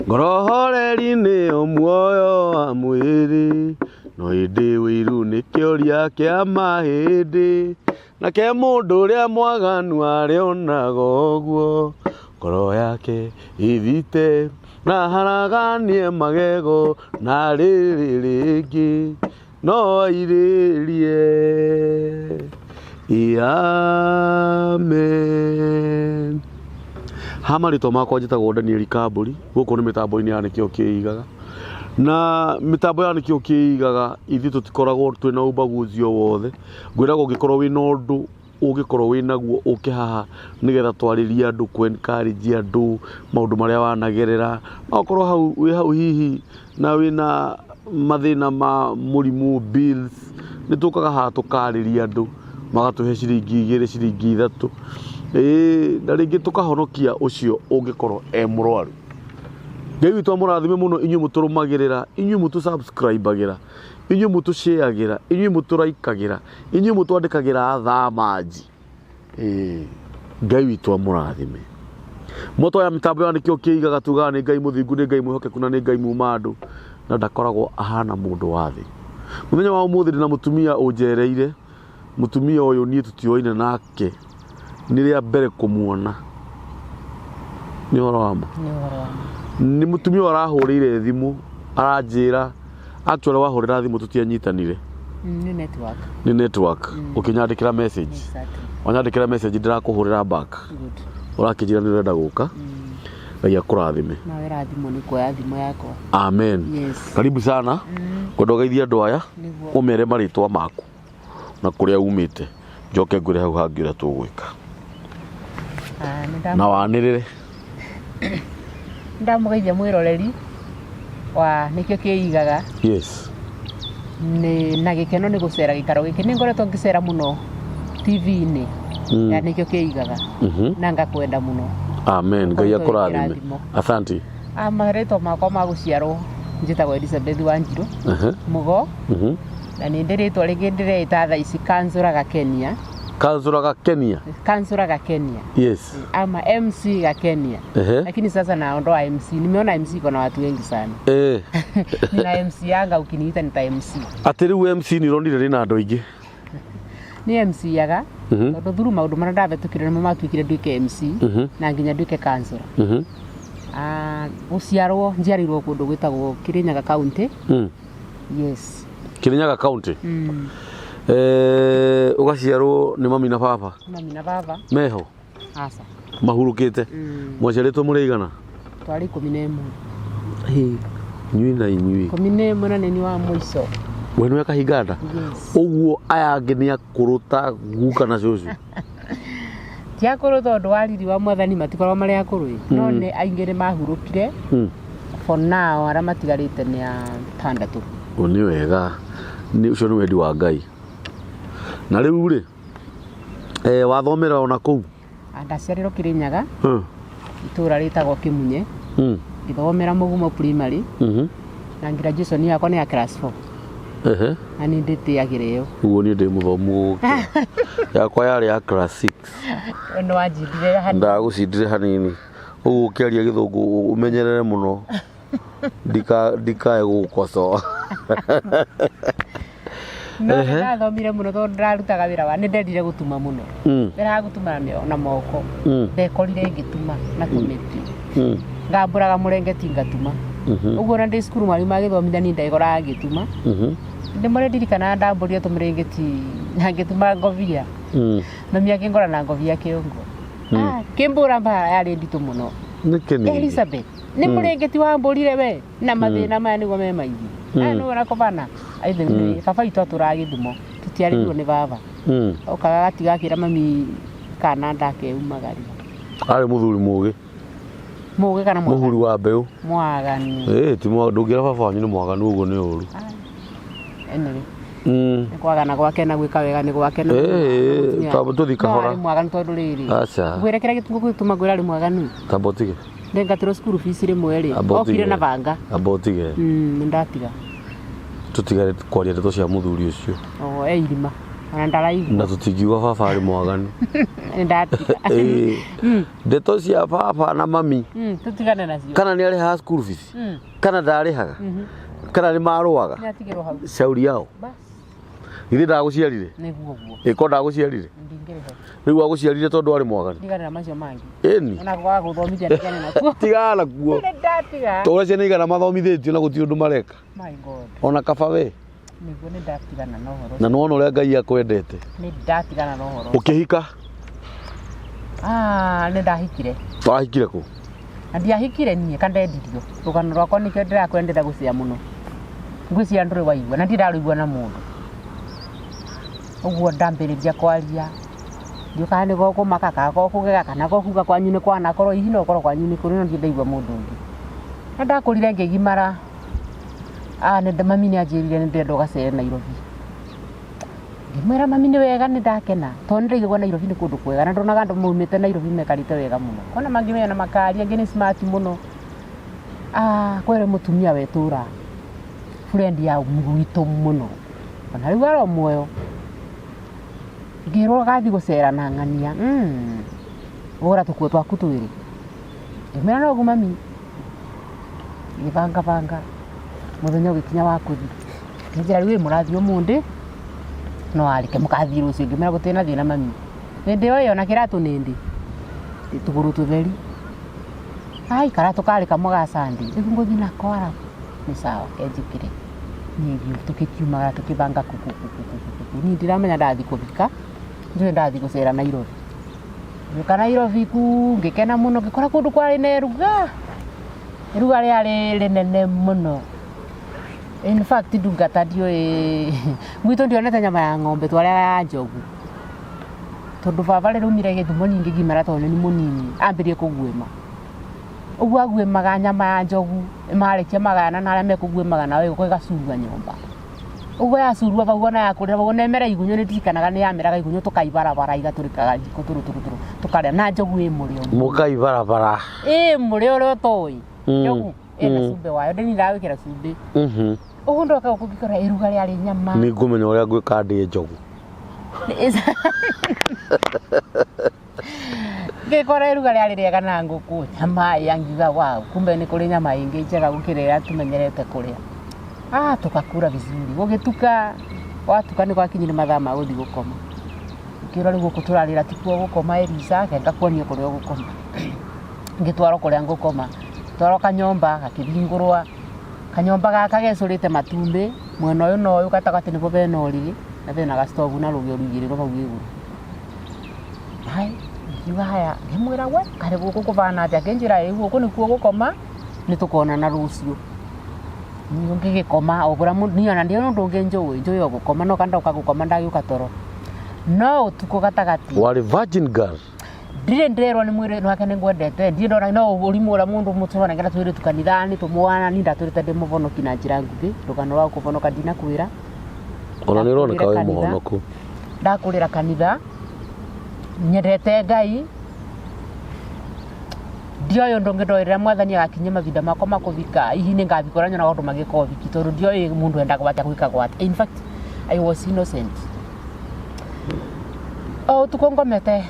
Ngoro horeri nĩyo muoyo wa mwĩrĩ, no ĩndĩ ũiru nĩ kĩoria kĩa mahĩndĩ. Nake mũndũ ũrĩa mwaganu arĩonaga ũguo, ngoro yake ĩthite na haraganie magego na rĩrĩ rĩngĩ no airĩrie. Amen. Ha marĩtwa makwa njĩtagwo Daniel Kambũri, gũkũ nĩ mĩtambo-inĩ ya Nĩkĩo Kĩigaga. Na mĩtambo ya Nĩkĩo Kĩigaga ithuĩ tũtikoragwo twĩna ũbaguzi o wothe. Ngwĩraga ũngĩkorwo wĩna ũndũ ũngĩkorwo wĩnaguo ũke haha nĩgetha twarĩrie andũ, kũ encourage andũ maũndũ marĩa wanagerera. No ũkorwo hau wĩ hau hihi na wĩna mathĩna ma mũrimũ, bills, nĩ tũkaga haha tũkarĩria andũ magatũhe ciringi igĩrĩ, ciringi ithatũ, ĩĩ na rĩngĩ tũkahonokia ũcio ũngĩkorwo e mũrwaru. Ngai witũ amũrathime mũno inyuĩ mũtũrũmagĩrĩra, inyuĩ mũtũ subscribe agĩra. Inyuĩ mũtũcĩagĩra, inyuĩ mũtũraikagĩra, inyuĩ mũtwandĩkagĩra thaa manji. Ĩĩ, Ngai witũ amũrathime. Moto ya mĩtambo ya nĩkĩo kĩigaga tugaga nĩ Ngai mũthingu, nĩ Ngai mwĩhokeku na nĩ Ngai muma andũ na ndakoragwo ahana mũndũ wa thĩ. Mũthenya wa ũmũthĩ ndĩna mũtumia ũnjereire, mũtumia ũyũ niĩ tũtioaine nake nĩ rĩa mbere kũmuona. Nĩ ũhoro wa ma? Nĩ ũhoro wa ma. Nĩ mũtumia ũyũ arahũrĩire thimũ aranjĩra actually wahũrĩra thimũ tũtianyitanire. Nĩ network. Nĩ network. Ũkĩnyandĩkĩra message. Exactly. Wanyandĩkĩra message ndĩrakũhũrĩra back. Good. Ũrakĩnjĩra nĩ ũrenda gũka. Ngai akũrathime. Nawe rathimwo nĩ kuoya thimũ yakwa. Amen. Yes. Karibu sana. Ngwenda ũgeithie andũ aya. Nĩguo. Ũmere marĩtwa maku na kũrĩa umĩte. Njoke ngwĩre hau hangĩ ũrĩa tũgwĩka. Ah, nĩ Na wanĩrĩre. ndamũgeithia mwĩroreri wa nĩkĩo kĩigaga. Yes. Nĩ na gĩkeno nĩ gũcera gĩikaro gĩkĩ. Nĩ ngoretwo ngĩcera mũno TV-inĩ ya nĩkĩo kĩigaga na ngakwenda mũno. Amen. Ngai Ũkoretwo wĩ akũrathime. kĩrathimo. Asante. Ah, marĩtwa makwa ma gũciarwo njĩtagwo Elizabeth Wanjirũ Mũgo. Na nĩ ndĩ rĩtwa rĩngĩ ndĩreĩta thaa ici Kanzũra Gakenia. Kanzũra Gakenia. Kanzũra Gakenia. Yes. Ama MC Gakenia. Lakini sasa naondoa MC. Nimeona MC iko na watu wengi sana. Nina MC yanga ukiniita nita MC. Atĩ rĩu MC nĩ ũronire rĩna andũ aingĩ. Nĩ MC yaga. Tondũ through maũndũ marĩa ndabĩtũkire nĩmo matuĩkire nduĩke MC na nginya nduĩke kanzũra. Ah, gũciarwo njiarĩirwo kũndũ gwĩtagwo Kirinyaga County. Yes. Kirinyaga County. Eh, ũgaciarwo nĩ mami na baba. Mami na baba. Meho. Aca. Mahurũkĩte. Mwaciarĩtwo mũrĩ aigana? Twarĩ 11. Hĩ, inyuĩ na inyuĩ. 11 na nĩ wa mũico. We nĩwe kahinga nda? Yes. Ũguo aya angĩ nĩ akũrũ ta guka na cũcũ? Ti akũrũ tondũ wa riri wa mwathani matikoragwo marĩ akũrũ ĩ. No nĩ aingĩ nĩ mahurũkire. For now arĩa matigarĩte nĩ atandatũ. Ũ nĩ wega. Nĩ ũcio nĩ wendi wa Ngai. Na rĩu rĩ, eh, wathomera ona kũu? Ndaciarĩrwo Kĩrĩnyaga, itũra rĩtagwo Kĩmunye. Ngĩthomera Mũgumo Primary. Na graduation yakwa nĩ ya class 4. Na nĩ ndĩtĩagĩra ĩyo. Ũguo niĩ ndĩ mũthomu gũgũkĩra. Yakwa yarĩ ya class 6. We nĩ wanjindire hanini. Ndagũcindire hanini. Ũguo ũkĩaria gĩthũngũ ũmenyerere mũno. Ndikae gũgũkocoa. No nĩ ndathomire mũno tondũ ndarutaga wĩra wa nĩ ndendire gũtuma mũno. Wĩra wa gũtuma na moko. Ndekorire ngĩtuma na tũmĩtĩ. Ngambũraga mũrengeti ngatuma. Ũguo ona ndĩ cukuru mwarimũ agĩthomithania niĩ ndekoraga ngĩtuma. Rĩmwe nĩ ndirikanaga ndambũrire tũmĩrengeti na ngĩtuma ngobia. Mami akĩngora na ngobia kĩongo. Ah, kĩmbũra mbara yarĩ nditũ mũno. Nĩkĩ ningĩ? Elizabeth, nĩ mũrengeti wambũrire we na mathĩna maya nĩguo me maingĩ. Aya nĩwe nakobana. Aithe baba witũ atũraga Gĩthumo. Tũtiarĩirwo nĩ baba. Okaga agatiga akĩra mami kana ndakeumagaria. Arĩ mũthuri mũgĩ. Mũgĩ kana mwaganu? Mũhuri wa mbeũ. Mwaganu. Ĩĩ ti mwaganu, ndũngĩra baba wanyu nĩ mwaganu ũguo nĩ ũru. Anyway. Nĩ kwagana gwake na gwĩka wega nĩ gwake na Ĩĩ, tamba tũthiĩ kahora. No arĩ mwaganu tondũ rĩrĩ. Aca. Ngwĩre kĩrĩa gĩtũma ngwĩre arĩ mwaganu. Tamba ũtige. Ndengatirwo cukuru fees rĩmwe rĩ. Amba ũtige. Okire na banga. Amba ũtige. Nĩ ndatiga. Tũtigare kwaria ndeto cia mũthuri ũcio. O e irima. Ona ndaraigua. Na tũtingiuga baba arĩ mwaganu. Nĩ ndatiga. Ĩĩ. Ndeto cia baba na mami. Tũtigane nacio. Kana nĩ arĩhaga school fees? Kana ndarĩhaga? Kana nĩ marũaga? Nĩ atigĩrwo hau. Shauri yao. Bas. Githĩ ndagũciarire? Nĩguo guo. Ĩko ndagũciarire? Ndingĩrĩho. Rĩu agũciarire tondũ arĩ mwaganu. Ndigane na macio mangĩ. Ĩni. Ona kwaga gũthomithia ndigane nakuo. Tigana nakuo. Nĩ ndatiga. To ũrĩa ciana igana mathomithĩtio na gũtirĩ ũndũ mareka. My God. Ona kaba we. Nĩguo nĩ ndatigana na ũhoro. Na nĩwona ũrĩa Ngai akwendete. Nĩ ndatigana na ũhoro. Ũkĩhika? Ah, nĩ ndahikire. Wahikire kũ? Na ndiahikire niĩ ka ndendirio. Rũgano rwakwa nĩkĩo ndĩrakwendera gũcĩa mũno. Ngwĩciria ndũrĩ waigua na ndirĩ ndarũigua na mũndũ. Ũguo ndambĩrĩria kwaria ndiũĩ kana nĩ gũkũmaka kana gũkũgega kana gũkuga kwanyu nĩ kwanakorwo hihi no ũkorwo kwanyu nĩ kũrĩ no ndirĩ ndaigua mũndũ ũngĩ. Na ndakũrire ngĩgimara, ah, nĩ mami nĩ anjĩrire nĩ ndĩrenda ũgacere Nairobi. Ngĩmwĩra mami nĩ wega nĩ ndakena tondũ nĩ ndaiguaga Nairobi nĩ kũndũ kwega na ndonaga andũ maumĩte Nairobi mekarĩte wega mũno. Kona mangĩ mena makari angĩ nĩ smart mũno. Ah, kwere mũtumia wetũra friend ya gwitũ mũno. Ona rĩu aro muoyo. Ngĩrwo gathiĩ gũcera na ng'ania. Gũra tũkuo twaku twĩrĩ. Ngĩmwĩra no ũguo mami. Ngĩbanga banga mũthenya ũgĩkinya wa kũthiĩ. Ngĩnjĩra rĩu ĩ mũrathiĩ ũmũthĩ no arĩke mũkathiĩ rũciũ. Ngĩmwĩra gũtirĩ na thĩna mami. Hĩndĩ ĩyo ona kĩratũ nĩ ndĩ. Tũgũrũ tũtheri. Ai karatũ karĩ kamwe ga Sunday. Rĩu ngũthiĩ nako arabu. Nĩ sawa kenjĩkĩre. Niĩ tũkĩkiumagara tũkĩbanga kuku kuku kuku kuku. Niĩ ndiramenya ndathiĩ kũhika. Njũĩ ndathiĩ gũcera Nairobi. Ngĩũka Nairobi ku ngĩkena mũno ngĩkora kũndũ kwarĩ na iruga. Iruga rĩarĩ rĩnene mũno. In fact ndungata ndiũĩ gwitũ ndionete nyama ya ng'ombe twarĩaga ya njogu. Tondũ baba rĩrĩa aumire Gĩthumo niĩ ngĩgimara tondũ nĩ mũnini ambĩrĩrie kũguĩma. Ũguo aguĩmaga nyama ya njogu marĩkia magayana na arĩa mekũguĩmaga nao ĩgũka ĩgacurua nyũmba. Ũguo yacurua bau ona yakũrĩra bau ona ĩmera igunyũ nĩ ndirikanaga nĩ yameraga igunyũ tũkaibarabara igatũrĩkaga jiko tũrũ tũrũ tũrũ tũkarĩa na njogu ĩ mũrĩo. Mũkaibarabara. Ĩ mũrĩo ũrĩa ũtoĩ. Njogu ĩna cumbĩ wayo ndĩni ndagwĩkĩra cumbĩ. Ũguo ndoka gũkũ ngĩkora iruga rĩarĩ nyama. Nĩ ngũmenya ũrĩa ngwĩka ndĩe njogu. Ngĩkora iruga rĩarĩ rĩega na ngũkũ nyama ya ngiuga wow, kumbe nĩ kũrĩ nyama ĩngĩ njega gũkĩra ĩrĩa tũmenyerete kũrĩa. Ah, tũgakura vizuri. Gũgĩtuka, gwatuka nĩ gwakinyire mathaa ma gũthiĩ gũkoma. Ngĩkĩrwo rĩu gũkũ tũrarĩra tikuo gũkoma Elisa, reke ngakuonie kũrĩa ũgũkoma. Ngĩtwarwo kũrĩa ngũkoma. Twarwo kanyũmba gakĩhingũrwa. Kanyũmba gaka gecũrĩte matumbĩ, mwena ũyũ na ũyũ gatagatĩ nĩbo bena ũrĩrĩ na bena gastovu na rũgĩo rũigĩrĩrwo hau igũrũ. Hai, ngiuga haya, ngĩmwĩra we, karĩ gũkũ kũbana atĩa? Akĩnjĩra ĩ gũkũ nĩkuo gũkoma, nĩ tũkonana rũciũ. Niĩ ngĩgĩkoma o kũrĩa mũndũ, niĩ ona ndiũĩ ũndũ ũngĩ njũĩ, njũĩ o gũkoma no kandoka gũkoma ndagĩũka toro. No ũtukũ gatagatĩ. Warĩ virgin girl. Ndirĩ ndĩrerwo nĩ mwĩrĩ wake nĩ ngwendete, ndirĩ ndona no ũrimũ ũrĩa mũndũ mũtũranagĩra tũirĩtu kanitha-inĩ tũmwana, niĩ ndatũrĩte ndĩ mũvonoki na njĩra nguhĩ, rũgano rwa kũvonoka ndinakwĩra. Ona nĩ ũroneka wĩ mũhonoku. Ndakũrĩra kanitha, nyendete Ngai, ndioĩ ũndũ ũngĩ ndoĩ rĩrĩa mwathani agakinyia mahinda makwa ma kũhika, hihi nĩ ngahika ũrĩa nyonaga andũ magĩka ũhiki tondũ ndioĩ mũndũ endaga atĩa gwĩkagwo atĩa. In fact, I was innocent. O ũtukũ ngomete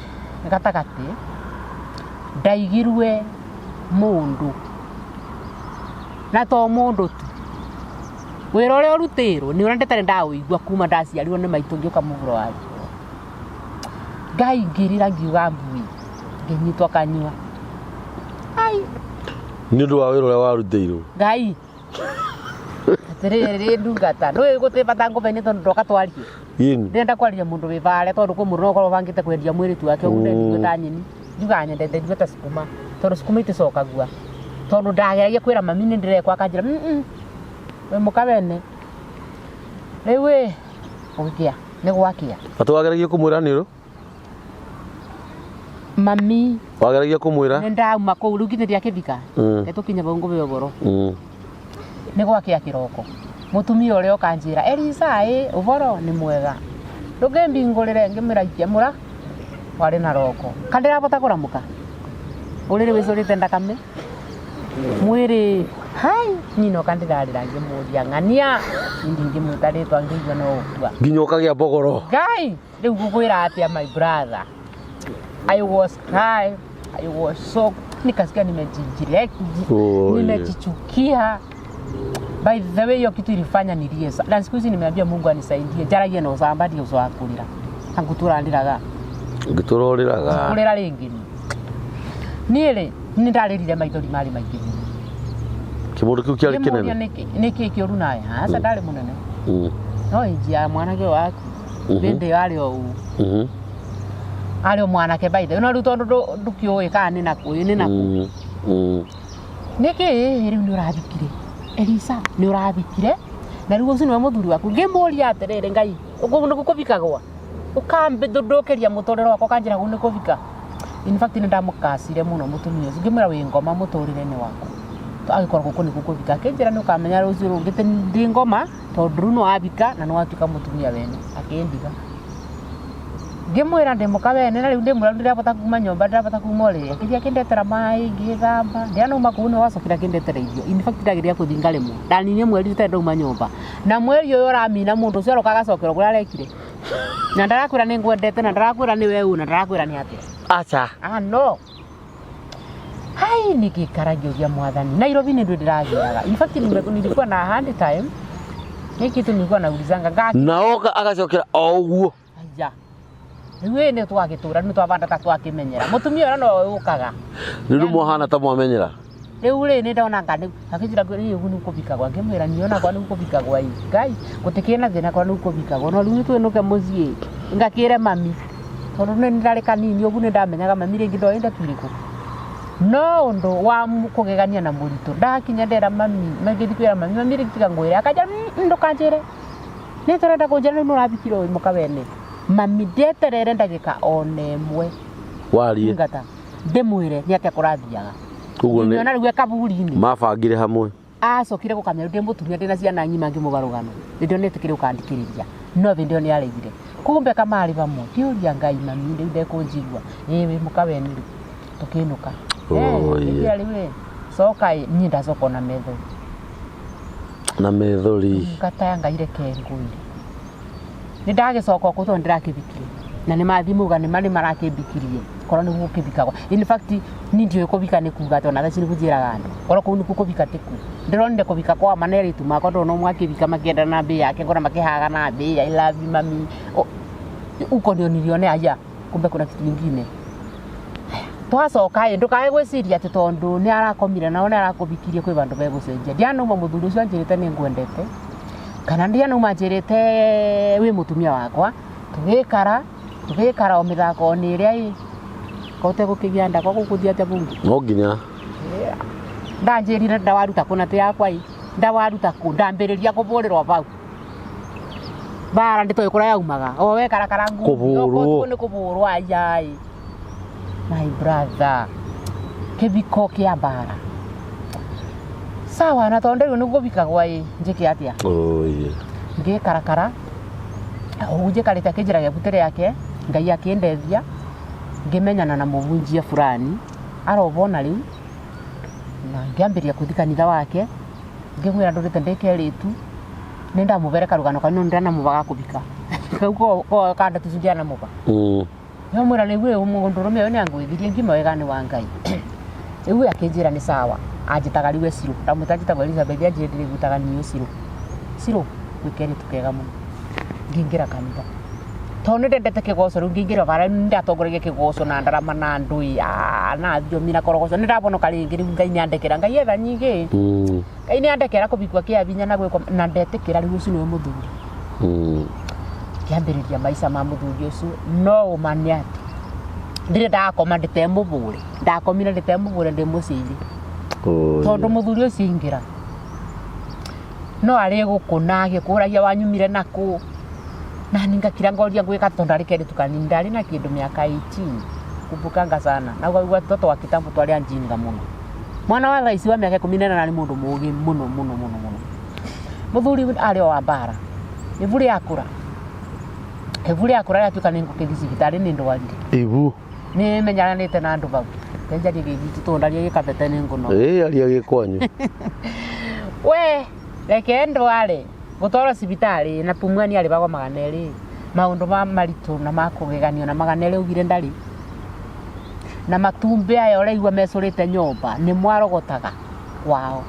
gatagatĩ, ndaigirwe mũndũ na to mũndũ tu. Wĩra ũrĩa ũrutĩirwo nĩ ũrĩa ndĩtarĩ ndaũigua kuma ndaciarirwo nĩ maitũ ngĩũka mũhuro wa riũa. Ngaingĩrĩra ngiuga mbui, ngĩnyitwo kanyua. Ai. Nĩ ũndũ wa wĩra ũrĩa warutĩirwo. Ngai. Atĩrĩrĩ ndungata, ndũĩ gũtirĩ bata ngũbenie tondũ ndoka twarie. Ĩni. Ndĩrenda kwaria mũndũ wĩ barĩa tondũ kwĩ mũndũ no ũkorwo ũbangĩte kwendia mwĩrĩtu wake ũguo ndendirio ta nyeni. Njugaga nyendete nduge ta sukuma tondũ sukuma iticokagua. Tondũ ndageragia kwĩra mami nĩ ndĩrekwo akanjĩra wĩ mũka wene. Rĩu ĩ gũgĩkĩa nĩ gwakĩa. Atĩ wageragia kũmwĩra nĩ ũrũ? Mami. Wageragia kũmwĩra? Nĩ ndauma kũu rĩu nginya ndiakĩthika. Reke tũkinye bau ngũbe ũboro. Nĩ gwakĩa kĩroko. Mũtumia ũrĩa ũkanjĩra, Elisa ĩ, ũboro nĩ mwega. Ndũkĩmbingũrĩre ngĩmwĩra ikia mũra warĩ na roko. Ka ndĩrabota kũramũka? Ũrĩrĩ wĩcũrĩte ndakame. Mwĩrĩ Hai, niĩ noka ndĩrarĩra ngĩmũria ng'ania, niĩ ndingĩmwĩta rĩtwa ngĩigua no gũkua. Nginya ũkagĩa mbogoro. Ngai, rĩu ngũkwĩra atĩa my brother? I was cry, I was so nikasikia nimejijire, Oh, yeah. nimejichukia. By the way, hiyo kitu ilifanya nilie sana. Na siku hizi nimeambia Mungu anisaidie, njaragie na ũcamba ndigũcoka kũrĩra. Na ngũtũra ndĩraga. Ngĩtũra ũrĩraga. Kũrĩra rĩngĩ niĩ. Niĩ rĩ, nĩ ndarĩrire maithori marĩ maingĩ mũno. Kĩmũndũ kĩu kĩarĩ Ngĩmũũria kĩnene. nĩkĩ kĩũru nawe? Aca ndarĩ mũnene. No ĩnji ya mwanake ũyũ waku. Hĩndĩ ĩyo arĩ o ũũ. Arĩ o mwanake by the way. No rĩu tondũ ndũkĩũĩ kana nĩ nakũ, ĩ nĩ nakũ. Nĩkĩ rĩu nĩ ũrathikire? Elisa nĩ ũrathikire? Na rĩu ũcio nĩwe mũthuri waku. Ngĩmũria atĩrĩrĩ Ngai, ũguo nĩkuo kũbikagwo? Ũkambĩthũndũkĩria mũtũrĩre wakwa ũkanjĩra kũu nĩ kũbika. In fact nĩ ndamũkacire mũno mũtumia ũcio. Ngĩmwĩra wĩ ngoma mũtũrĩre-inĩ waku. Agĩkorwo gũkũ nĩkuo kũbika. Akĩnjĩra nĩ ũkamenya rũciũ rũngĩ atĩ ndĩ ngoma tondũ rĩu nĩ wabika na nĩ watuĩka mũtumia wene. Akĩndiga. Ngĩmwĩra ndĩ mũka wene na rĩu ndĩ mũrwaru ndirabota kuma nyũmba ndirabota kuma ũrĩrĩ. Akĩthiĩ akĩndetera maĩ ngĩthamba. Ndĩanauma kũu nĩ wacokire akĩndetera irio. In fact ndageria kũthiĩ ngaremwo. Ndaninire mweri itarĩ ndauma nyũmba. Na mweri ũyũ ũramina mũndũ ũcio aroka agacokerwo kũrĩa arekire. Na ndarakwĩra nĩ ngwendete na ndarakwĩra nĩ we ũ na ndarakwĩra nĩ atĩa. Aca. Ah no. Hai nĩngĩikara ngĩũria mwathani. Nairobi nĩ ndũ ndĩragĩaga. In fact nilikuwa na hard time. Nĩ kitu nilikuwa naulizanga ngaki. Na oka agacokera o ũguo. Aya. Rĩu ĩ nĩ twagĩtũra nĩ twabanda ta twakĩmenyera. Mũtumia ũrĩa no ũkaga. Rĩu mwahana ta mwamenyera. Rĩu rĩ nĩ ndona nga nĩ akĩnjĩra rĩu ũguo nĩ kũbikagwo ngĩmwĩra niĩ onakwa nĩ kũbikagwo ĩ. Ngai gũtikĩrĩ na thĩna kwa nĩ kũbikagwo no rĩu nĩ twĩnũke mũciĩ ngakĩre mami tondũ nĩ ndarĩ kanini ũguo nĩ ndamenyaga mami rĩngĩ ndoĩ ndeto irĩkũ. No ũndũ wa kũgegania na mũritũ ndakinya ndera mami ngĩthiĩ kwĩra mami mami rĩngĩ tiga ngwĩre akanja ndũkanjĩre nĩ tũrenda kũnjĩra rĩu nĩ ũrabikire ũyũ mũka wene. Mami ndeterere ndagĩka ona ĩmwe. Warie. Ngata ndĩmwĩre nĩ atĩa kũrathiaga. Koguo nĩ Ngĩona rĩu e kaburi-inĩ. mabangire hamwe. Acokire gũkamenya ndĩ mũtumia ndĩ na ciana ng'ima ngĩmũga rũgano. Hĩndĩ ĩyo nĩetĩkĩre gũkandikĩrĩria. No hĩndĩ ĩyo nĩaregire. Kumbe kamarĩ hamwe. Ngĩũria Ngai mami rĩu ndekũnjigua. Ĩ wĩ mũka wene rĩu. Tũkĩinũka. Oh, Ĩ yeah. rĩu ĩ coka ĩ niĩ ndacoka ona methori. Na methori. Ngata ya Ngai reke ngwĩre. Nĩ ndagĩcoka kũ tondũ ndĩrakĩbikirie. Na nĩ mathiĩ mauga nĩ ma nĩ marakĩmbikirie. Korwo nĩguo gũkĩbikagwo. In fact niĩ ndiũĩ kũbika nĩ kuga atĩa ona thaa ici nĩ kũnjĩraga andũ. Korwo kũu nĩkuo kũbika ti kuo. Ndĩronire kũbika kwa ma na airĩtu makwa ndona ũmwe akĩbika makĩendana na mbĩa yake ngona makĩhaga na mbĩa I love you mami. Uko ndio nilionea aya kumbe kuna kitu kingine. Twacoka ĩ ndũkae gwĩciria atĩ tondũ nĩ arakomire nao nĩ arakũbikirie kwĩ vandũ begũcenjia. Ndianauma mũthuri ũcio anjĩrĩte nĩ ngwendete. Kana ndianauma anjĩrĩte wĩ mũtumia wakwa. Tũgĩikara tũgĩikara o mĩthako nĩ ĩrĩa ĩ. Ko ũtegũkĩgĩa nda kwa gũkũthiĩ atĩa bungu? No nginya. Ndanjĩrire ndawaruta kũ na ti yakwa ĩ. Ndawaruta kũ ndambĩrĩria kũbũrĩrwo bau. Mbara ndĩtoĩ kũrĩa yaumaga. O we karakara ngundi. Kũbũrwo. Nĩ kũbũrwo aya ĩ. My brother. Kĩbiko kĩa mbara. Sawa na tondũ rĩu nĩ gũbikagwo ĩ njĩke atĩa? Oh, yeah. Ngĩkarakara ũguo njikarĩte akĩnjĩra gĩbuti rĩake Ngai akĩndethia ngĩmenyana na mũbunjia fulani arobona rĩu na ngĩambĩrĩria kũthi kanitha wake ngĩmwĩra ndũrĩte ndĩ kerĩtu nĩ ndamũbere karũgano kau no ndanamũbaga kũbika kau ko kanda tucu ndianamũba Nĩmwĩra rĩu mũndũrũme ũyũ nĩangũithirie ngima wega nĩ wa Ngai. Rĩu akĩnjĩra nĩ sawa anjĩtaga rĩu Ecirũ ndamwĩta njĩtagwo Elizabeth anjĩrire ndĩrĩgwĩtaga niĩ Ecirũ. Cirũ gwĩ kerĩtu kega mũno. Ngĩingĩra kanitha. Tondũ nĩ ndendete kĩgoco rĩu ngĩingĩra bara nĩ ndatongoragia kĩgoco na ndarama na ndũĩ na thiomi na korogoco nĩ ndabonoka rĩngĩ rĩu Ngai nĩandekera Ngai etha nyingĩ. Ngai nĩandekera kũbikwa kĩa binya na gwĩkwo na ndetĩkĩra rĩu ũcio nĩwe mũthuri. Ngĩambĩrĩria maica ma mũthuri ũcio no ũma nĩ atĩ ndirĩ ndakoma ndĩtemũbũre ndakomire ndĩtemũbũre ndĩ mũciĩ-inĩ. Tondũ mũthuri ũcio aingĩra no arĩ gũkũna agĩkũragia wanyumire nakũ na niĩ ngakira ngoria ngwĩka tondũ ndarĩ kerĩtu kanini ndarĩ na kĩndũ mĩaka 18 kumbukanga sana na ũkaigua watoto wa kitambo twarĩ anjinga mũno. Mwana wa thaa ici wa mĩaka 18 nĩ mũndũ mũũgĩ mũno mũno mũno mũno. Mũthuri arĩ o wa mbara ibu rĩakũra ibu rĩakũra rĩatuĩka nĩ ngũkĩthiĩ thibitarĩ nĩ ndwarire. Ibu. Nĩ menyeranĩte na andũ bau. Kenjarie gĩgitũ tondũ ndaria gĩkabete nĩ ngũno. Ĩĩ aria gĩkwanyu. We reke ndware gũtwarwo cibitarĩ na Pumwani arĩbagwo 200 maũndũ ma maritũ na ma kũgeganio na 200 augire ndarĩ na matumbĩ aya ũraigua mecũrĩte nyũmba nĩ mwarogotaga kwao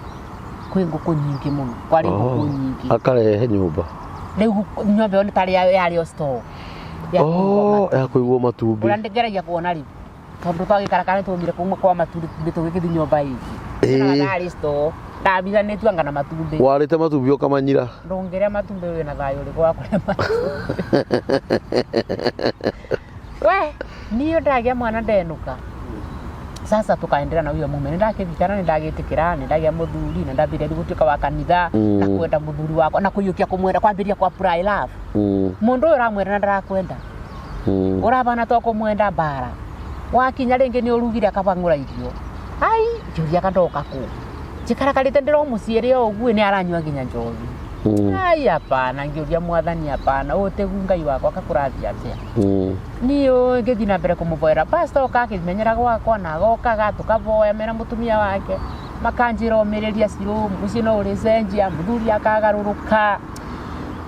kwĩ ngũkũ nyingĩ mũno kwarĩ ngũkũ nyingĩ Akarehe nyũmba. Rĩu nyũmba ĩyo nĩ tarĩ yarĩ o store ya kũigwo Oh, ya kũigwo matumbĩ. Ũrĩa ndĩgeragia kuona rĩu tondũ twagĩikara kana twaumire kuma kwa matumbĩ tũgĩgĩthiĩ nyũmba ĩngĩ. Ĩĩ. Yarĩ store ndabithanĩtue anga na matumbĩ. Warĩte matumbĩ ũkamanyira. Ndũngĩrĩa matumbĩ wĩna thayũ ũrĩkũ wa kũrĩa matumbĩ. We niĩ ndagĩa mwana ndenũka. Sasa tukaendelea na huyo mume nĩndakĩbikana nĩndagĩtĩkĩra nĩndagĩa mũthuri na ndambĩrĩria rĩu gũtuĩka wa kanitha na kwenda mũthuri wakwa na kũiyũkia kũmwenda kwambĩrĩria kwa apply love. Mũndũ ũyũ ũramwenda na ndarakwenda. Ũrabana to kũmwenda mbara wakinya rĩngĩ nĩ ũrugire akabang'ũra irio ai njũria kandoka kũ njikarakarĩte ndĩro mũciĩ rĩ o ũguo nĩ aranyua nginya njohi. Ai hapana ngĩũria mwathani hapana ũũ tĩgu Ngai wakwa akakũrathia atĩa. Niĩ ngĩthiĩ na mbere kũmũvoera pastor oka akĩmenyera gwakwa na agokaga tũkavoya mena mũtumia wake makanjĩra ũmĩrĩria cirũ mũciĩ no ũrĩcenjia mũthuri akagarũrũka.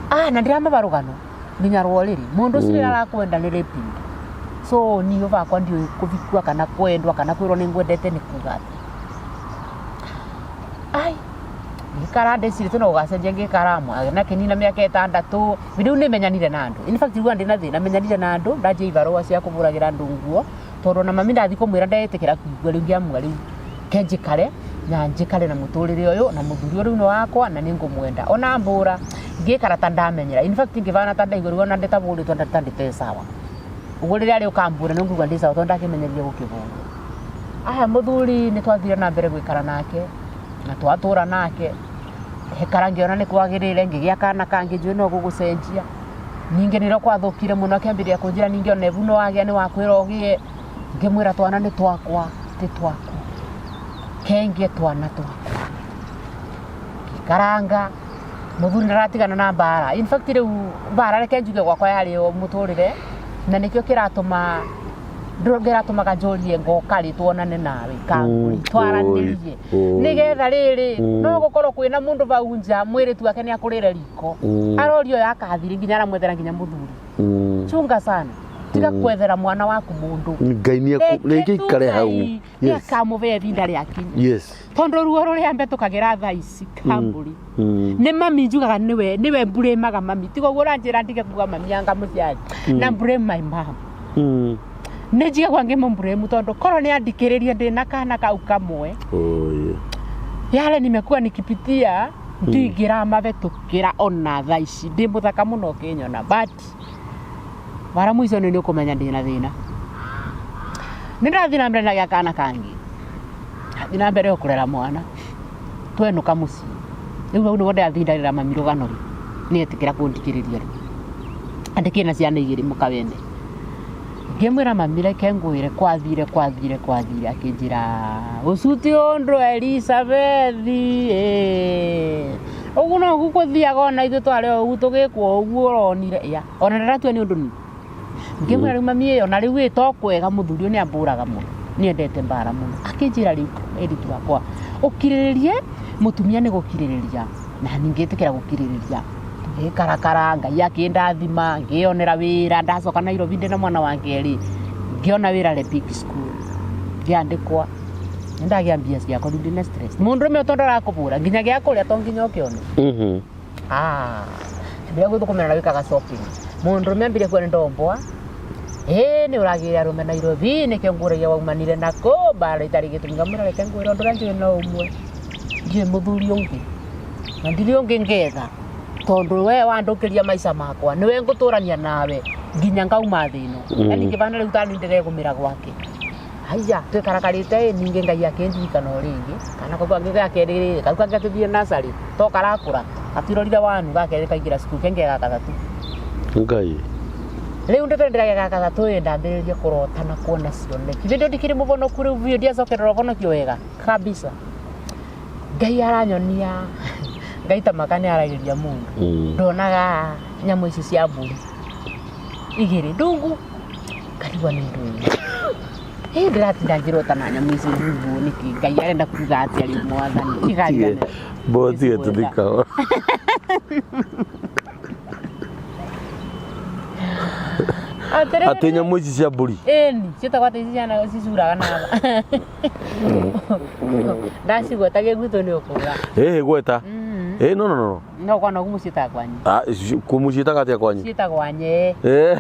Ah, na ndĩramaba rũgano nginya rũrĩrĩ mũndũ ũcio rĩrĩa arakwenda nĩ raping. So niĩ bakwa ndiũĩ kũbikua kana kwendwa kana kwĩrwo nĩ ngwendete nĩ kuga atĩa. Ai ngĩikara ndĩcirĩte no gũgacenjia ngĩikara na kĩnina mĩaka 6 rĩu nĩmenyanire na andũ. In fact rĩu ndĩna thĩna menyanire na andũ ndanjia ibarũa cia kũbũragĩra andũ nguo tondũ ona mami ndathi kũmwĩra ndetĩkĩra kũigua rĩu ngĩamua rĩu ke njikare na njikare na mũtũrĩre ũyũ na mũthuri ũyũ rĩu nĩ wakwa na nĩ ngũmwenda ona mbũra ngĩikara ta ndamenyera. In fact ngĩbana ta ndaigua rĩu ona ndĩtabũrĩtwo ta ndĩte sawa ũguo rĩrĩa rĩ ũkambũra nĩ ngũigua ndĩ sawa tondũ ndakĩmenyeria gũkĩbũrwo. Aya mũthuri nĩ twathire na mbere gũikara nake na twatũra nake hekara ngĩona nĩ kwagĩrĩire ngĩgĩa kana kangĩ njũĩ no gũgũcenjia ningĩ nĩrĩo kwathũkire mũno akĩambĩrĩria kũnjĩra ningĩ ona ibu no wagĩa nĩ wakwĩra ũgĩe ngĩmwĩra twana nĩ twakwa ti twaku kenge twana twakwa ngĩkaranga mũthuri ndaratigana na mbara. In fact rĩu mbara reke njuge gwakwa yarĩ o mũtũrĩre na nĩkĩo kĩratũma kĩratũmaga njũrie ngoka rĩ tuonane nawe kamburi twaranĩrie nĩgetha rĩrĩ no gũkorwo kwĩna mũndũ vau nja mwĩrĩtu wake nĩ akũrĩre riko arorio ũyũ akathiri nginya aramwethera nginya mũthuri. Chunga sana tiga kwethera mwana waku mũndũ. Ngai nĩ ikare hau. Nĩ akamũve ihinda rĩakinya. Tondũ ruo rũrĩa mbetũkagĩra thaa ici kamburi nĩ mami njugaga nĩwe nĩwe mburĩmaga mami tiga ũguo ũranjĩra ndige kuga mami anga mũciari na blame my mom. Nĩ njigagua ngĩmũmburĩmu tondũ korwo nĩ andikĩrĩrie ndĩna kana kau kamwe. Oh, yeah. Yale nimekuwa nikipitia ndingĩramabetũkĩra ona thaa ici ndĩ mũthaka mũno ũkĩnyona but wara mũico nĩ ũkũmenya ndĩna thĩna. Nĩ ndĩrathiĩ na mbere na gĩa kana kangĩ ndathiĩ na mbere kũrera mwana twenũka mũciĩ rĩu hau nĩguo ndĩrathiĩ ndarĩra mami rũgano rĩ nĩetĩkĩra kũndikĩrĩria rĩu andĩkĩre na ciana igĩrĩ mũkawene ngĩmwĩra mami reke ngwĩre kwathire kwathire kwathire akĩnjĩra ũcuti ũndũ Elizabeth ũguo no ũguo gũthiaga ona ithuĩ twarĩ o ũguo tũgĩkwo ũguo ũronire ya ona ndĩratua nĩ ũndũ ni ngĩmwĩra rĩu mami ĩyo na rĩu ĩ to kwega mũthuri ũyũ nĩ ambũraga mũno nĩendete mbara mũno akĩnjĩra rĩu eritu wakwa ũkirĩrĩrie mũtumia nĩ gũkirĩrĩria na ningĩtĩkĩra gũkirĩrĩria tũgĩkarakara Ngai akĩndathima ngĩonera wĩra ndacoka Nairobi ndĩna mwana wa kerĩ ngĩona wĩra Lepic School ngĩandĩkwa nĩndagĩa mbia ciakwa rĩu ndĩna stress mũndũrũme tondũ arakũbũra nginya gĩa kũrĩa to nginya ũkĩone. Ah, mbere gũthũkũmĩra na wĩkaga shopping mũndũrũme ambire kuona ndomboa ĩĩ nĩ ũragĩra arũme Nairobi nĩkĩo ngũragia waumanire nako mbara itarĩ gĩtũmi ngamwĩra reke ngwĩre ũndũ ũrĩa njũĩ no ũmwe ndiũĩ mũthuri ũngĩ na ndirĩ ũngĩ ngetha tondũ we wandũkĩria maica makwa nĩwe ngũtũrania nawe nginya ngauma thĩ ĩno. Yani ngĩbana rĩu tani ndĩregũmĩra gwake haiya twĩkarakarĩte ĩ ningĩ Ngai akĩndirikana o rĩngĩ kana kau kangĩ ga kerĩ kau kangĩ gakĩthiĩ nursery to karakũra gatirorire wanu ga kerĩ kaingĩra cukuru kengĩ ga gatatũ. Ngai Rĩu ndĩtũ ndĩragĩa ga gatatũ ĩ ndambĩrĩrie kũrota na kuona cioneki hĩndĩ ĩyo ndikĩrĩ mũvonoku rĩu biũ ndiacokerera ũvonokio wega kabisa. Ngai aranyonia Ngai ta maka nĩ aragĩria mũndũ ndonaga nyamũ ici cia mbũri igĩrĩ ndungu ngarigwa nĩ ndũ ĩno. Ĩ ndĩratinda ngĩrota na nyamũ ici ndungu nĩkĩ Ngai arenda kuga atĩa rĩu mwathani tigarigane. Botige tũthikao. Atĩrĩrĩ. Atĩ nyamũ ici cia mbũri. Ĩni, ciĩtagwo atĩ ici ciana cicuraga na ndacigweta gĩguthũ nĩ ũkũga. Ĩhĩ gweta. Ĩ no no no. No kwa nogu mũciĩtaga kwanyu. Ah, kũmũciĩtaga atĩa kwanyu? Ciĩtagwo nyee. Eh,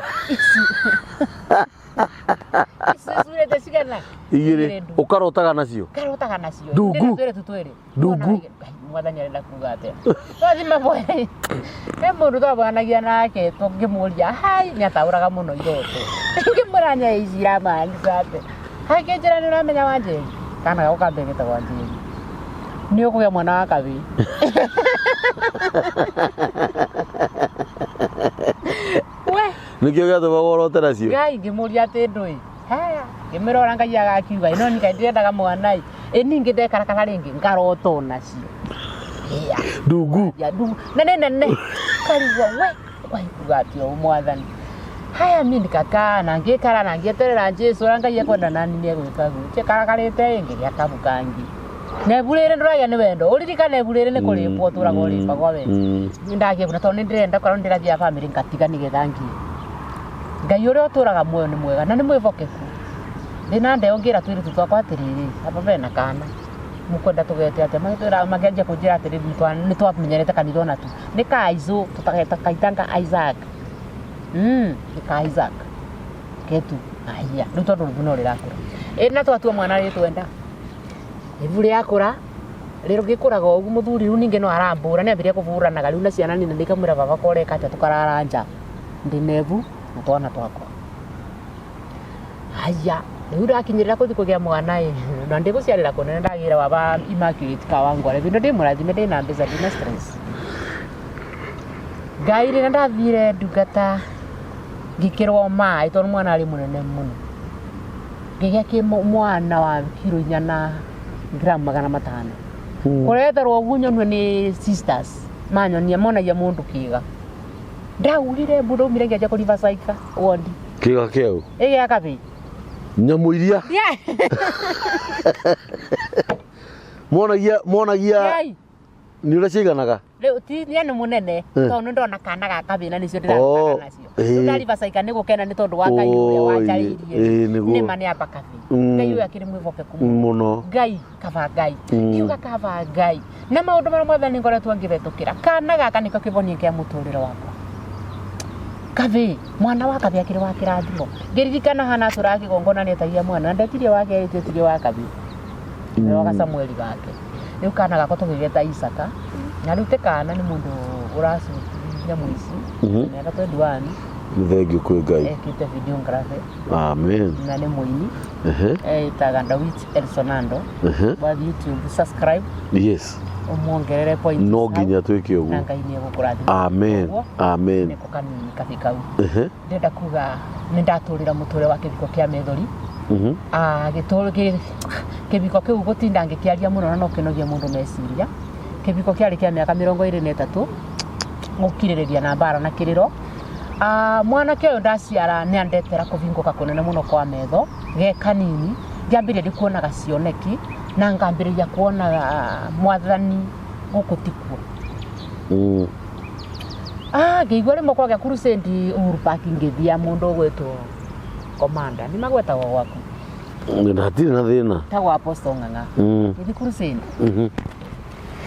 Ici cicurĩte cigana? Igĩrĩ. Ndungu. Ũkarotaga nacio. Karotaga nacio. Ndungu. Ndĩna twĩrĩ tu twĩrĩ. Ndungu. Ngai, mwathani arenda kuga atĩa? Twathi maboya. He mũndũ twabanagia nake tũngĩmũria hai nĩ ataũraga mũno iroto. Ngĩmwĩra nyee ici iramaanisha atĩa? Akĩnjĩra nĩ ũramenya Wanjeri? Kana gako ka mbere getagwo Wanjeri. Nĩ ũkũgĩa mwana wa kabĩĩ. We, Nĩkĩo gĩatũmaga ũrote nacio. Ngai ngĩmũria atĩ ndũĩ. Haya, ngĩmwĩra ũrĩa Ngai agakiuga, no niĩ kaĩ ndirendaga mwana ĩ. Ĩ ningĩ ndekarakara rĩngĩ ngarota onacio. Hĩa. Ndungu. Ya ndungu. Nene nene. Karigwo we waikuga atĩ ũũ mwathani. Haya mi nikakaa na ngĩikara na ngĩeterera Jesu ũrĩa Ngai ekwenda nani nĩ egwĩka guo. Njikarakarĩte ĩ ngĩgĩa kabu kangĩ. Na ibu rĩrĩ ndũragĩa nĩ wendo. Ũririkane ibu rĩrĩ nĩ kũrĩpwo ũtũraga ũrĩpagwo we. Nĩ ndagĩa ibu na tondũ nĩ ndĩrenda korwo nĩ ndĩrathiaga bamĩrĩ ngatiga nĩgetha ngiĩ. Ngai ũrĩa ũtũraga muoyo nĩ mwega na nĩ mwĩhokeku. Ndĩna ndeo ngĩra tũirĩtu twakwa atĩrĩrĩ, aba bena kana mũkwenda tũgete atĩa? Magĩtwĩra makĩanjia kũnjĩra atĩrĩrĩ nĩ twamenyerete kanitha ona tu. Nĩ ka Aizũ tũtageta kaitanga Isaac. Nĩ ka Isaac ketu. Aya, rĩu tondũ rĩu no rĩrakũra. Ĩ na twatua mwana rĩtwenda. Ibu rĩakũra, rĩgĩkũraga ũguo mũthuri rĩu ningĩ no arambũra nĩ ambĩrĩria kũbũranaga rĩu na ciana nini ndĩkamwĩra baba ko ũreka atĩa tũkarara nja. Ndĩna ibu na twana twakwa. Haya, rĩu ndakinyĩrĩra kũthiĩ kũgĩa mwana ĩ, na ndĩgũciarĩra kũnene ndagĩra baba Immaculate Kawangware tondũ ndĩ mũrathime ndĩna mbeca ndina stress. Ngai rĩrĩa ndathire ndungata ngĩkĩrwo maĩ tondũ mwana arĩ mũnene mũno. Ngĩgĩa kĩ mwana wa kiro inya na gramu 500. Kũretherwo ũguo nyonwo nĩ sisters manyonia monagia mũndũ kĩga. Ndaugire mbu ndaumire ngĩanjia kũ Riverside wondi. Kĩga kĩau. Ĩ gĩa kabĩ. Nyamũ iria. Yeah. Monagia monagia Ngai. nĩ ũrĩa ciganaga. Rĩu ti ye nĩ mũnene Eh. tondũ nĩ ndona kana ga kabĩ na nĩcio Oh, ndĩrarutaga nacio. eh. Rĩu ndaribacaika nĩ gũkena nĩ tondũ wa Ngai ũrĩa Oi, wanjarĩirie. eh, nĩguo. Nĩ ma nĩ amba kabĩ. Ngai ũyũ akĩrĩ mwĩhokeku mũno. Mũno. Ngai kaba Ngai. Kiuga kaba Ngai. Na maũndũ marĩa mwathani ngoretwo ngĩhetũkĩra. Kana gaka nĩko kĩhonia kĩa mũtũrĩre wakwa. Kabĩ, mwana wa kabĩ akĩrĩ wa kĩrathimo. Ngĩririkana hana atũraga kĩgongona nĩetagia mwana na ndetirie wa kerĩ tetirie wa kabĩ. Nĩwe wa Samueli gake. Rĩu kana gakwa tũgĩgeta Isaka. Na rĩu ti kana nĩ mũndũ ũracuti nyamũ ici. Mĩaka 21 Nĩ thengiũ kwĩ Ngai. ekĩte videography Amen. na nĩ mũini. Ehe. Etaga Dawit Elsonando. Ehe. Wa YouTube subscribe Yes. ũmuongerere points No hau, nginya twĩke na ũguo. Ngai nĩ egũkũrathima. Amen. Ũguo Amen. nĩko kanini kabĩ kau. Ehe. Ndĩrenda kuga nĩ ndatũrĩra mũtũrĩre wa kĩbiko kĩa methori. Ah, kĩbiko kĩu gũtinda ngĩkĩaria mũno na no kĩnogie mũndũ meciria. Kĩbiko kĩarĩ kĩa mĩaka 23 gũkirĩrĩria na mbara na kĩrĩro. Ah, mwanake ũyũ ndaciara nĩ andetera kũbingũka kũnene mũno kwa metho ge kanini ngĩambĩrĩria ndĩ kuonaga cioneki na ngambĩrĩria kuonaga mwathani gũkũ tikuo. Ah, ngĩigua rĩmwe kwagĩa crusade Uhuru Park ngĩthia mũndũ ũgwĩtwo Commander nĩ magwetagwo gwaku Hatirĩ na thĩna. tagwo Apostle Ng'ang'a ngĩthiĩ crusade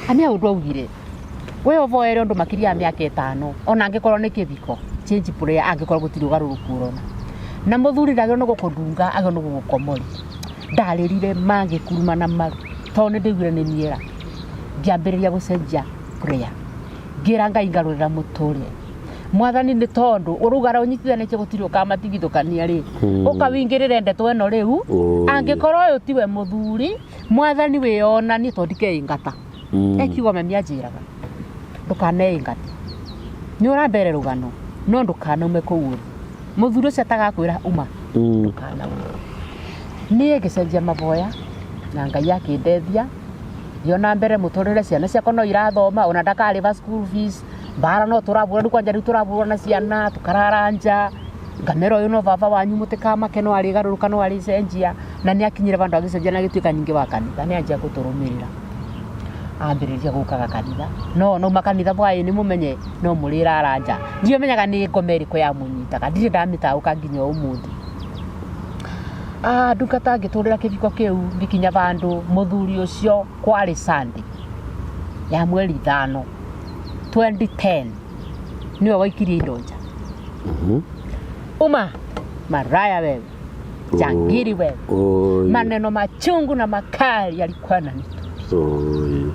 Ani ũndũ augire we ũvoere ũndũ makĩria ya mĩaka 5 ona angĩkorwo nĩ kĩbiko change prayer angĩkorwo gũtirĩ ũgarũrũku ũrona na mũthuri ndagĩrĩirwo nĩ gũkũndunga agĩrĩirwo nĩ gũgũkomori ndarĩrire magĩkuruma na maru tondũ nĩ ndaiguire nĩ niera ngĩambĩrĩria gũcenjia prayer ngĩra Ngai ngarũrĩra mũtũrĩre mwathani nĩ tondũ ũrugara ũnyitithanĩtie gũtirĩ ũkamatigithũkania rĩ ũkawingĩrĩre ndeto ĩno rĩu Oi. angĩkorwo ũyũ tiwe mũthuri mwathani wĩyonanie tondũ ndikeingata ekiuga mami anjĩraga ndũkaneingate nĩ ũrambere rũgano no ndũkanaume kũu ũrĩ mũthuri ũcio atagakwĩra uma ndũkanaume niĩ ngĩcenjia maboya na Ngai akĩndeithia ngĩona mbere mũtũrĩre ciana ciakwa no irathoma ona ndakarĩba school fees mbara no tũrabũra rĩu kwanja rĩu tũrabũra na ciana tũkarara nja Ngamera ũyũ no baba wanyu mũtikamake no arĩgarũrũka no arĩcenjia na nĩ akinyire vandũ agĩcenjia na agĩtuĩka ningĩ wa kanitha nĩ anjia gũtũrũmĩrĩra ambĩrĩria gũkaga kanitha no nauma kanitha hwaĩ-inĩ mũmenye no mũrĩrara nja ndiamenyaga nĩ ngoma ĩrĩkũ yamũnyitaga ndirĩ ndamĩtaũka nginya ũmũthĩ. Ah, ndungata ngĩtũrĩra kĩbiko kĩu ngĩkinya vandũ mũthuri ũcio kwarĩ Sunday ya mweri 5 2010 nĩwe waikirie indo nja. Uma maraya wewe, jangiri wewe. Oi. Maneno machungu na makali yalikuwa yananitupa. Oi.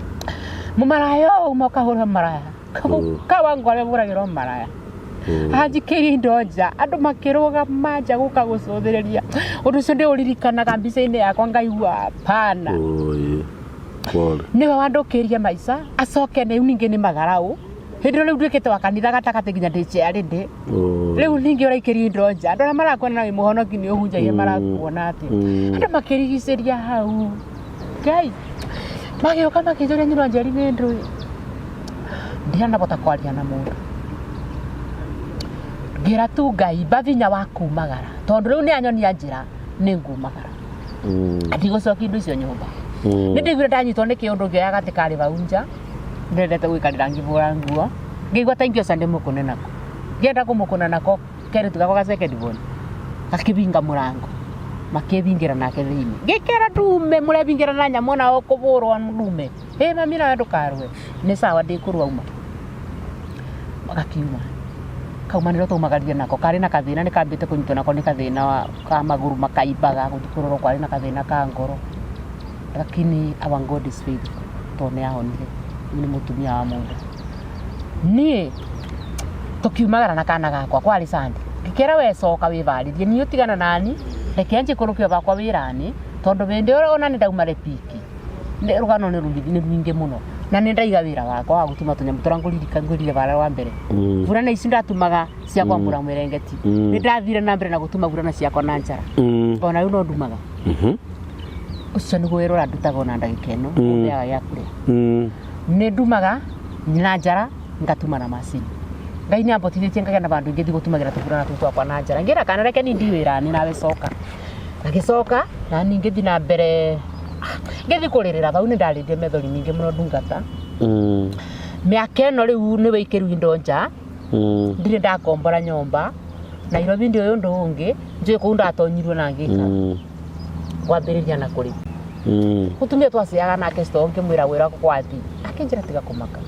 Mumaraya ũyũ uma ũkahũra maraya kawangware bũragĩrwo maraya anjikĩrie indo nja andũ makĩrũgama nja gũka gũcũthĩrĩria ũndũ ũcio ndĩũririkanaga mbica-inĩ yakwa ngaigua hapana. Oi. Pole. Nĩwe wandũkĩrie maica acoke rĩu ningĩ nĩ magarau hĩndĩ ĩyo rĩu nduĩkĩte wa kanitha gatagatĩ nginya ndĩ chairlady. Oi. Rĩu ningĩ ũraikĩria indo nja andũ arĩa marakuona na wĩ mũhonoki nĩ ũhunjagia marakuona atĩa. Andũ makĩrigicĩria hau Ngai magĩũka makĩnjũria nyina Njeri nĩ ndũĩ ndianabota kwaria na mũndũ ngĩra tu Ngai mba vinya wa kumagara tondũ rĩu nĩ anyonia njĩra nĩ ngumagara ndigũcokia indo icio nyũmba. Nĩ ndaiguire ndanyitwo nĩ kĩũndũ ngĩoya gatĩ karĩ vau nja ndendete gũikarĩra ngĩbũra nguo ngĩigua ta ingĩoca ndĩmũkũne nako ngĩenda kũmũkũna nako kerĩtu gakwa ga second born gakĩbinga mũrango makĩbingĩra nake thĩinĩ ngĩkera ndume mũrebingĩra na nyamũ ona ũkũbũrwo ndume ĩ mami nawe ndũkarũe nĩ sawa ndĩkũrũa uma gakiuma kauma nĩrĩo twaumagarire nako karĩ na kathĩna nĩ kambĩte kũnyitwo nako nĩ kathĩna ka magũrũ makaimbaga gũthiĩ kũrorwo kwarĩ na kathĩna ka ngoro lakini our God is faithful tondũ nĩ ahonire rĩu nĩ mũtumia wa mũndũ. Niĩ tũkiumagara na kana gakwa kwarĩ Sunday ngĩkĩra we coka wĩbarĩrie niĩ ũtigana nani reke njikũrũke bakwa wĩra-inĩ tondũ hĩndĩ ĩyo ona nĩ ndauma repiki rũgano nĩ rũingĩ mũno na nĩ ndaiga wĩra wakwa wa gũtuma tũnyamũ tũrĩa ngũririre bara wa mbere. Burana ici ndatumaga cia kwambũra mwĩrengeti nĩ ndathire na mbere na gũtuma burana ciakwa na njara ona rĩu no ndumaga. Ũcio nĩguo wĩra ũrĩa ndutaga ona ndagĩka ĩno ũmbeaga gĩa kũrĩa. Nĩ ndumaga na njara ngatuma na macini Ngai nĩ ambotithĩtie ngagĩa na vandũ ingĩthiĩ gũtumagĩra tũburana tũu twakwa na njara ngĩra kana reke niĩ ndi wĩra-inĩ nawe coka agĩcoka na niĩ ngĩthiĩ na mbere ngĩthiĩ kũrĩrĩra vau nĩ ndarĩrire methori mingĩ mũno ndungata. Mĩaka ĩno rĩu nĩ wĩikĩru indo nja ndirĩ ndakombora nyũmba Nairobi ndĩ ũyũ ũndũ ũngĩ njũĩ kũu ndatonyirwo na ngĩikara kwambĩrĩria na kũrĩ mũtumia twaciaga nake store ngĩmwĩra wĩra gwathi akĩnjĩra tiga kũmaka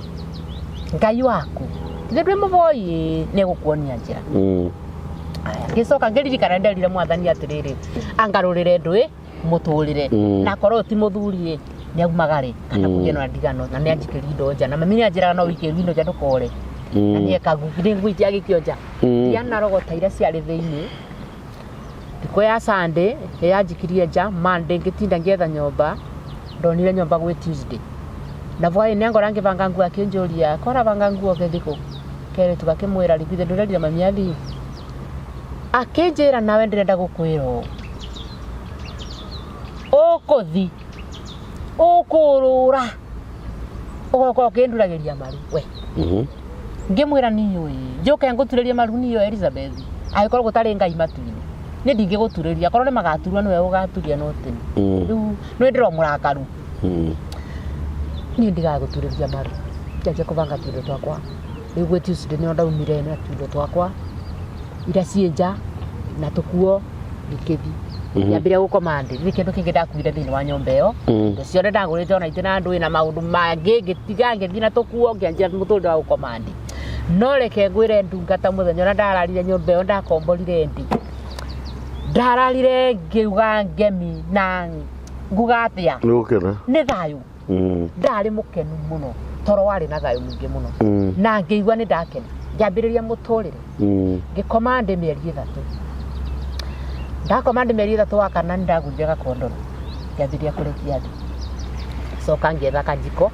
Ngai waku ithe ndwĩ mũboi nĩ egũkuonia njĩra. Ngĩcoka ngĩririkana nderire mwathani atĩrĩrĩ angarũrĩre ndũĩ mũtũrĩre na akorwo ti mũthuri ĩ nĩ aumagare kana kũgĩe na ndigano na nĩ anjikĩrie indo nja na mami nĩ anjĩraga no wĩikĩrwo indo nja ndũkore na nĩ ekagu nĩ ngũitia agĩikio nja ndianarogota iria ciarĩ thĩinĩ. Thikũ ya Sunday nĩ yanjikirie nja Monday ngĩtinda ngĩetha nyũmba ndonire nyũmba gwĩ Tuesday na hwaĩ-inĩ angora ngĩbanga nguo akĩnjũria ko ũrabanga nguo ũgĩthiĩ kũ kerĩtu gakĩmwĩra rĩu ndũrerire mami athiĩ akĩnjĩra nawe ndĩrenda gũkwĩra ũũ ũkũthi ũkũrũra ũgoka ũkĩnduragĩria maru we. Ngĩmwĩra niĩ ũĩ njũke ngũturĩrie maru niĩ Elizabeth angĩkorwo gũtarĩ Ngai matu-inĩ niĩ ndingĩgũturĩria korwo nĩ magaturwo nĩwe ũgaturia no tene rĩu nĩ ndĩro mũrakaru niĩ ndigagũturĩria maru ngĩanjia kũbanga tũindo twakwa rĩu gwĩ Tuesday nĩo ndaumire na tũindo twakwa iria ciĩ nja na tũkuo ngĩkĩthi ngĩambĩrĩria gũkoma ndĩ nĩ kĩndũ kĩngĩ ndakuire thĩinĩ wa nyũmba ĩyo indo ciothe ndagũrĩte ona itĩ na ndũĩ na maũndũ mangĩ ngĩtiga ngĩthiĩ na tũkuo ngĩanjia mũtũrĩre wa gũkoma ndĩ no reke ngwĩre ndungata mũthenya ũrĩa ndararire nyũmba ĩyo ndakomborire ndĩ ndararire ngĩuga ngemi na nguga atĩa Nĩ gũkena. Nĩ thayũ ndarĩ mũkenu mũno toro warĩ na thayũ mũingĩ mũno na ngĩigua nĩ ndakena ngĩambĩrĩria mũtũrĩre ngĩkoma ndĩ mĩeri 3 ndakoma ndĩ mĩeri 3 wa kana nĩ ndagũrire gakondoro ngĩambĩrĩria kũrekia thĩ coka ngĩetha kajiko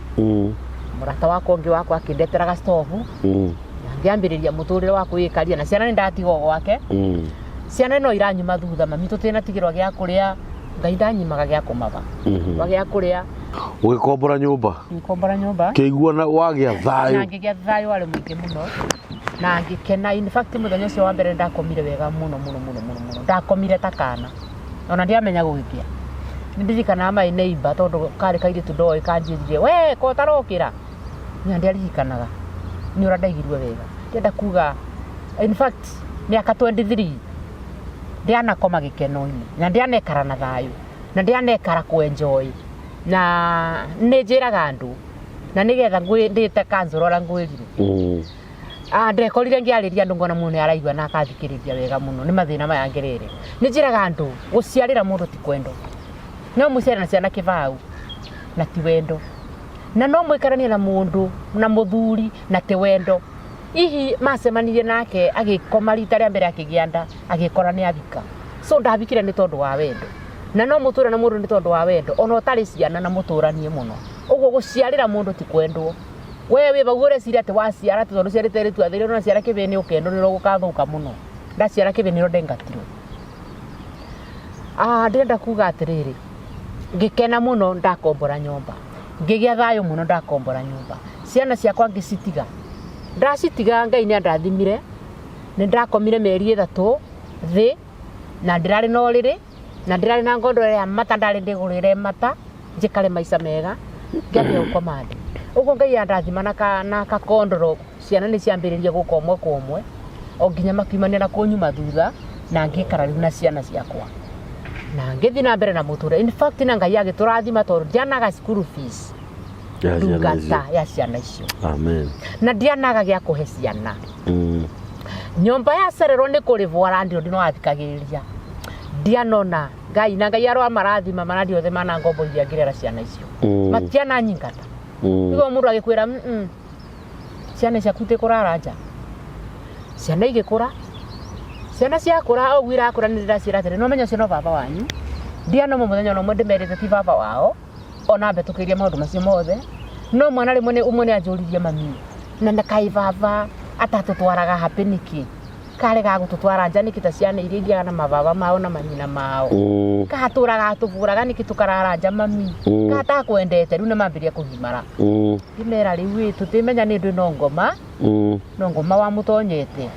mũrata wakwa ũngĩ wakwa akĩndetera gastovu na ngĩambĩrĩria mũtũrĩre wa kwĩikaria na ciana nĩ ndatigwo gwake ciana no iranyuma thutha mami tũtinatigĩrwo gĩa kũrĩa Ngai ndanyimaga gĩa kũmaba wa gĩa kũrĩa Ũgĩkombora nyũmba. Ngĩkombora nyũmba. Kĩigua na wagĩa Na thayũ. ngĩgĩa thayũ warĩ mũingĩ mũno na ngĩkena. In fact, mũthenya ũcio wa mbere ndakomire wega mũno mũno mũno mũno mũno. Ndakomire ta kana, ona ndiamenya gũgĩkĩa. Nĩ ndirikanaga my neighbor, tondũ karĩ kairĩtu ndoĩ, kanjĩrire, "We ko ũtarokĩra?" Nya ndiaririkanaga nĩ ũrĩa ndaigirwe wega. Ndĩrenda kuga, in fact, mĩaka 23 ndianakoma gĩkeno-inĩ na ndianekara na thayũ na ndianekara kũ-enjoy. Na nĩ njĩraga andũ na nĩgetha ndĩte kanjũra ũrĩa ngwĩrire. Ah, ndekorire ngĩarĩria andũ, ngona mũndũ nĩ araigua na akathikĩrĩria wega mũno nĩ mathĩna maya ngereire. Nĩ njĩraga andũ, gũciarĩra mũndũ ti kwendo. No mũciare na ciana kĩbaũ na ti wendo, na no mũikaranie na mũndũ na mũthuri na ti wendo. Hihi macemanirie nake agĩkoma rita rĩa mbere, akĩgĩa nda, agĩkora nĩ abika. So ndabikire nĩ tondũ wa wendo, na no mũtũre na mũndũ nĩ tondũ wa wendo ona ũtarĩ ciana na mũtũranie mũno. Ũguo gũciarĩra mũndũ ti kwendwo. We wĩ vau ũreciria atĩ waciara, atĩ tondũ ciarĩte rĩtu athĩrĩ, ona ciara kĩbĩ nĩ ũkendwo, nĩ gũkathũka mũno. Ndaciara kĩbĩ nĩro ndengatirwo. Ah, ndĩrenda kuga atĩrĩrĩ, ngĩkena mũno ndakombora nyũmba, ngĩgĩa thayũ mũno ndakombora nyũmba. Ciana ciakwa ngĩcitiga, ndacitiga Ngai nĩ andathimire. Nĩ ndakomire mĩeri 3 thĩ na ndĩrarĩ na ũrĩrĩ na ndĩrarĩ na ngondoro ya mata, ndarĩ ndĩgũrĩre mata njikare maica mega. Ngĩambia gũkoma thĩ ũguo Ngai andathima na kakondoro. Ciana nĩ ciambĩrĩria gũka ũmwe kwa ũmwe o nginya makiumania na kũnyuma thutha, na ngĩikara rĩu na ciana ciakwa na ngĩthiĩ na mbere na mũtũrĩre. In fact, na Ngai agĩtũrathima tondũ ndianaga school fees Ya ciana ndungata icio. ya ciana icio. Amen. Na ndianaga gĩa kũhe ciana. Nyũmba yacererwo nĩ kũrĩbwo landlord no athikagĩrĩria. Ndianona Ngai na Ngai aroa marathima marandi othe mana ngombo iria ngĩrera ciana icio. Matiana nyingata. Niguo mũndũ agĩkwĩra, ciana ciaku itikũrara nja." Ciana igĩkũra, ciana ciakũra ũguo irakũra, nĩ ndĩraciĩra atĩrĩ, "No menya ũcio no baba wanyu." Ndianoma mũthenya ona ũmwe ndĩmerĩte ti baba wao, ona mbĩtũkĩirie maũndũ macio mothe. No mwana rĩmwe nĩ ũmwe nĩ anjũririe, "Mami, na kaĩ baba atatũtwaraga happy nĩkĩ? Karegaga gũtũtwara nja nĩkĩ ta ciana iria ithiaga na mababa mao na manyina mao? Katũraga atũbũraga nĩkĩ tũkarara nja, mami? Katakwendete?" Rĩu nĩ mambĩrĩria kũgimara. Ngĩmera, "Rĩu ĩ tũtimenya nĩ ndũ no ngoma no ngoma wamũtonyete.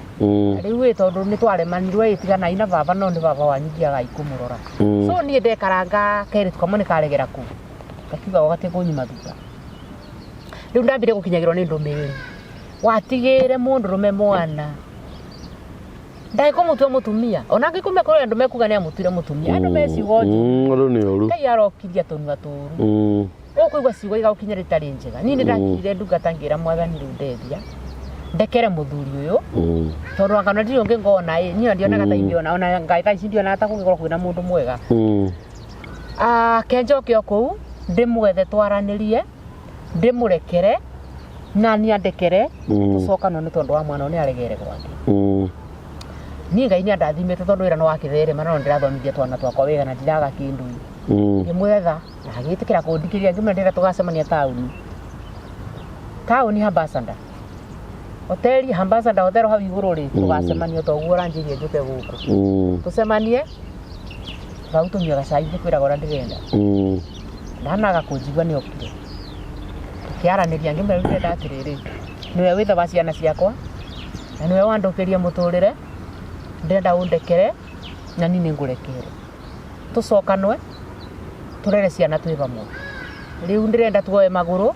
Rĩu ĩ tondũ nĩ twaremanirwo ĩ, tiganai na baba, no nĩ baba wanyu, thiagai kũmũrora." So niĩ ndekaranga kairĩtu kamwe nĩ karegera kũu, gakiuga go gatikũnyuma thutha. Rĩu ndambire gũkinyagĩrwo nĩ ndũmĩrĩri, watigĩre mũndũrũme mwana ndagĩkũmũtua mũtumia, ona angĩkũmenya kũrĩ andũ mekuga nĩ amũtuire mũtumia. Andũ me ciugo njũru. Andũ nĩ oru. Ngai arokiria tũnua tũru. Ũkũigua ciugo igagũkinyĩra itarĩ njega. Niĩ nĩ ndakirire ndungata, ngĩra Mwathani, "Rĩu ndeithia ndekere mũthuri ũyũ, tondũ anga ona ndirĩ ũngĩ ngona ĩ." Niĩ ndionaga ta ingĩona ona Ngai thaa ici, ndionaga ta kũngĩkorwo kwĩna mũndũ mwega. Ah, ke njoke o kũu ndĩmwethe, twaranĩrie, ndĩmũrekere na niĩ andekere, tũcokanwo nĩ tondũ wa mwana ũyũ nĩ aregere gwake. Niĩ Ngai nĩ andathimĩte tondũ wĩra nĩ wakĩtherema, no ndĩrathomithia twana twakwa wega na ndiraga kĩndũ. Ngĩmwetha na agĩtĩkĩra kũndikĩria. Ngĩmwĩra ndĩrenda tũgacemania taũni, taũni Ambassador hoteli, Ambassador Hotel hau igũrũ rĩ, tũgacemania toguo ũranjĩrie njũke gũkũ. Tũcemanie vau, tũnyue gacai, ngĩkwĩraga ũrĩa ndĩrenda. Ndanaga kũnjigua, nĩ okire, tũkĩaranĩria. Ngĩmwĩra, "Rĩu ndĩrenda atĩrĩrĩ, nĩwe wĩthe wa ciana ciakwa na nĩwe wandũkĩrie mũtũrĩre, ndĩrenda ũndekere na niĩ nĩngũrekere, tũcokanwe, tũrere ciana twĩ vamwe. Rĩu ndĩrenda tuoe magũrũ,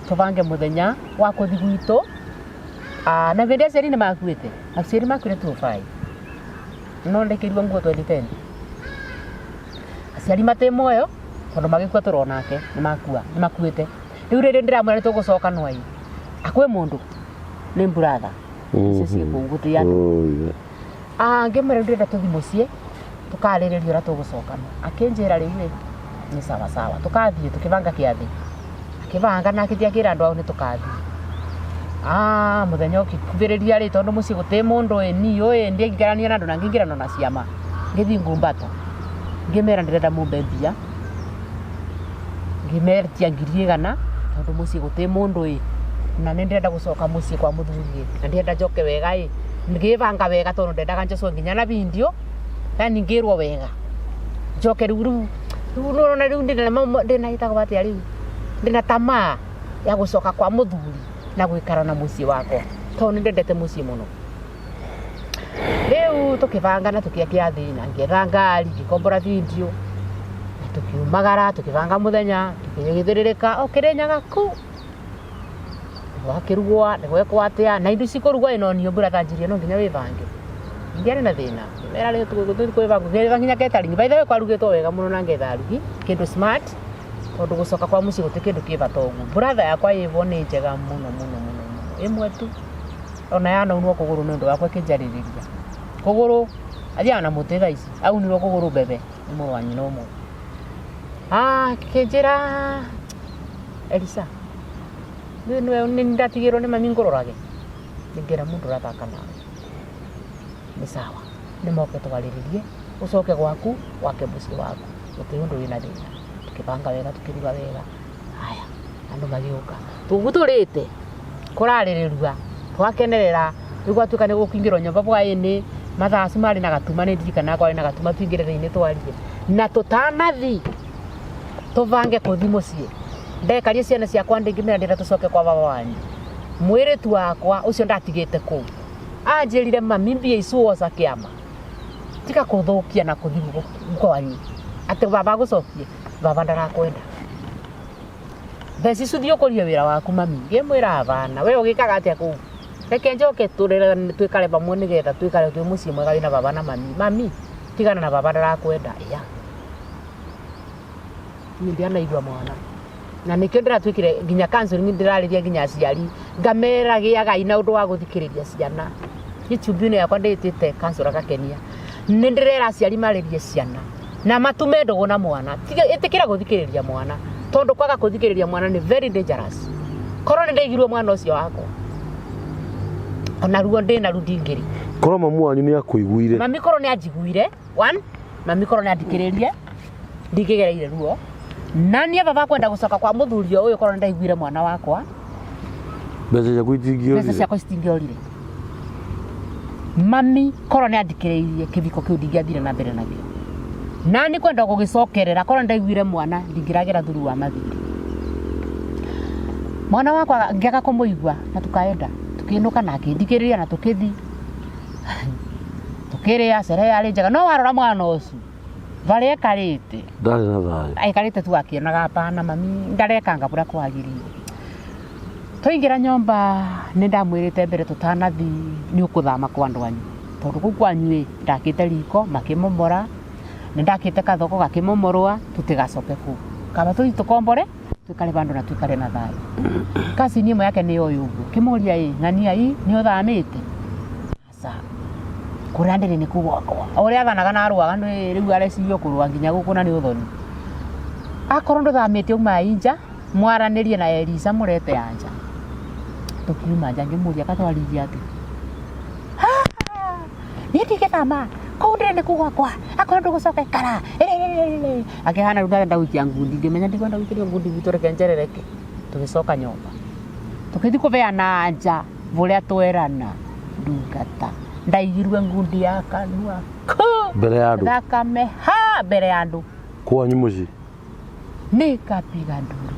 tũbange mũthenya wa kũthi gwitũ." Ah, na hĩndĩ aciari nĩ makuĩte, aciari makuire 2005, no ndekĩrirwo nguo 2010. Aciari matĩ muoyo tondũ magĩkua tũronake nĩ makua, nĩ makuĩte. Rĩu rĩrĩ ndĩramwĩra nĩ tũgũcokanwa ĩ, akwĩ mũndũ nĩ mburatha icio ciĩ kũu gũtĩ andũ. Oh, yeah. Ah, ngĩmwĩra rĩu ndĩrenda tũthi mũciĩ tũkarĩrĩria ũrĩa tũgũcokana. Akĩnjĩra rĩu ĩ nĩ sawa sawa, tũkathiĩ tũkĩbanga kĩathĩ. Akĩbanga na akĩthiĩ akĩra andũ ao nĩ tũkathiĩ. Ah, mũthenya ũkĩkuhĩrĩria rĩ, tondũ mũciĩ gũtĩ mũndũ ĩ, niũ ĩ ndiaingĩrania na andũ na ngĩingĩrana na ciama, ngĩthiĩ ngumbata, ngĩmera ndĩrenda mũmbe mbia. Ngĩmetia 100,000 tondũ mũciĩ gũtĩ mũndũ ĩ, na nĩ ndĩrenda gũcoka mũciĩ kwa mũthuri ĩ, na ndĩrenda njoke wega ĩ, ngĩbanga wega tondũ ndendaga njocwo nginya na video, yani ngĩrwo wega njoke. Rĩu nĩũrona rĩu ndĩna ĩtagwo atĩa rĩu. Ndĩna tamaa ya gũcoka kwa mũthuri na gũikara na mũciĩ wakwa tondũ nĩ ndendete mũciĩ mũno. Rĩu tũkĩbanga na tũkĩa kĩathĩ na ngĩetha ngari, ngĩkombora video na tũkiumagara, tũkĩbanga mũthenya, tũgĩthĩrĩrĩka o Kĩrĩnyaga ku gwakĩrugwo nĩ gwekwo atĩa na indo ici kũrugwo ĩnonio mbura tanjirie no nginya wĩbange. Ndiarĩ na thĩna, mera rĩu tũgũthiĩ kwĩbanga, ngĩetha nginya catering. By the way kwarugĩtwo wega mũno na ngetha arugi kĩndũ smart, tondũ gũcoka kwa mũciĩ gũtirĩ kĩndũ kĩ bata ũguo. Brother yakwa ĩvo nĩ njega mũno mũno mũno mũno, ĩmwe tu ona yanaunwo kũgũrũ nĩ ũndũ wakwa ĩkĩnjarĩrĩria kũgũrũ, athiaga na mũtĩ thaa ici, aunirwo kũgũrũ mbebe nĩ mũrũ wa nyina ũmwe. Akĩnjĩra Elisa, nĩ ndatigĩrwo nĩ mami ngũrorage, ngĩra mũndũ ũrathaka nawe nĩ sawa, nĩ moke twarĩrĩrie, ũcoke gwaku wake mũciĩ waku, gũtirĩ ũndũ wĩna thĩna. Tũkĩbanga wega, tũkĩruga wega, haya andũ magĩũka, tũguo tũrĩte kũrarĩrĩrua, twakenerera, rĩu gwatuĩka nĩ gũkũingĩrwo nyũmba hwaĩ-inĩ, mathaa acio marĩ na gatuma, nĩ ndirikanaga kwarĩ na gatuma tũingĩre thĩinĩ twarie, na tũtanathi tũbange kũthi mũciĩ, ndekarie ciana ciakwa ndĩ ngĩmera ndĩrenda tũcoke kwa baba wanyu, mwĩrĩtu wakwa ũcio ndatigĩte kũu anjĩrire mami mbia icu woca kĩama tiga kũthũkia na kũthi kwanyu, atĩ baba agũcokie, baba ndarakwenda, mbeca icu thiĩ ũkũrie wĩra waku mami. Ngĩmwĩra abana, we ũgĩkaga atĩa kũu, reke njoke tũrerane twĩkare pamwe nĩgetha twĩkare twĩ mũciĩ mwega wĩna baba na mami. Mami tigana na baba ndarakwenda. Ya niĩ ndianaigua mwana, na nĩkĩo ndĩratuĩkire nginya counseling, ndĩrarĩria nginya aciari ngamera gĩagai na ũndũ wa gũthikĩrĩria ciana. YouTube-inĩ yakwa ndĩtĩte counselor Gakenia, nĩ ndĩrera aciari marĩrie ciana na matume ndũgũ na mwana. Tiga ĩtĩkĩra gũthikĩrĩria mwana, tondũ kwaga gũthikĩrĩria mwana nĩ very dangerous. Korwo nĩ ndaigirwo mwana ũcio wakwa ona ruo ndĩ naru ndingĩrĩ. Korwo mamu wanyu nĩ akũiguire. Mami korwo nĩ anjiguire, one, mami korwo nĩ andikĩrĩrie ndingĩgereire ruo, na niĩ baba kwenda gũcoka kwa mũthuri ũyũ, korwo nĩ ndaiguire mwana wakwa, mbeca ciaku mbeca itingĩorire. Ciakwa citingĩorire. Mami korwo nĩ andikĩrĩirie kĩbiko kĩu ndingĩathire na mbere nakĩo, na nĩ kwenda gũgĩcokerera, korwo nĩ ndaiguire mwana ndingĩragĩra thuru wa mathirĩ. Mwana wakwa ngĩaga kũmũigua na tukaenda tukĩinũka na akĩndikĩrĩria na tũkĩthi tukĩrĩa, sherehe yarĩ njega, no warora mwana ũcio varĩa ekarĩte, ndarĩ na thayũ. Aikarĩte tu akĩonaga hapana, mami ndarekanga bũrĩa kwagĩrĩire. Twaingĩra nyũmba nĩ ndamwĩrĩte mbere tũtanathi nĩ ũkũthama kwa andũ anyu, tondũ kũu kwanyu ĩ ndakĩte riko makĩmomora, nĩ ndakĩte kathoko gakĩmomorwa, tũtigacoke kũu, kaba tũthi tũkombore twĩkare vandũ na twĩkare na thayũ. Cousin ĩmwe yake nĩ yoĩ ũguo, kĩmũria ĩ ng'ania ĩ nĩ ũthamĩte? Aca, kũrĩa ndĩrĩ nĩ kũu gwakwa. O ũrĩa athanaga na arũaga nĩ rĩu areciria kũrũa nginya gũkũ na nĩ ũthoni. Akorwo ndũthamĩte uma nja mwaranĩrie na Elisa mũrete anja. Tũkiuma nja ngĩmũria katwaririe atĩ niĩ ndigĩthama kũu ndĩrĩ nĩ kũu gwakwa, akorwo ndũgũcoka ikara. Akĩhana rĩu ndarenda gũikia ngundi, ngĩmenya ndikwenda gũikĩrio ngundi gwitũ, reke njerereke. Tũgĩcoka nyũmba tũkĩthiĩ kũbeana anja bũrĩa twerana, ndungata ndaigirwe ngundi ya kanua kũ mbere ya andũ, thakame ha mbere ya andũ. Kwanyu mũciĩ. Nikapiga nduru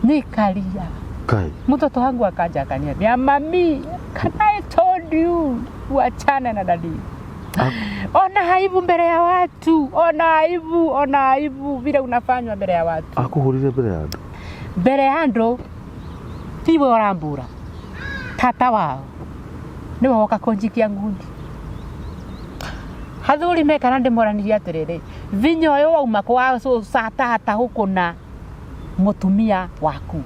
nikalia. Kai. Mtoto wangu akaja akaniambia, "Mami, can I told you uachane na daddy. Ona aibu mbele ya watu, ona aibu, ona aibu vile unafanywa mbele ya watu." Akũhũrire mbere ya andũ? Mbere ya andũ, tiwe ũrambura, tata wao niwe woka kũnjikia ngundi. Athuri mekana ndĩmoranirie atĩrĩrĩ, vinya ũyũ wauma kwa tata gũkũna mũtumia waku,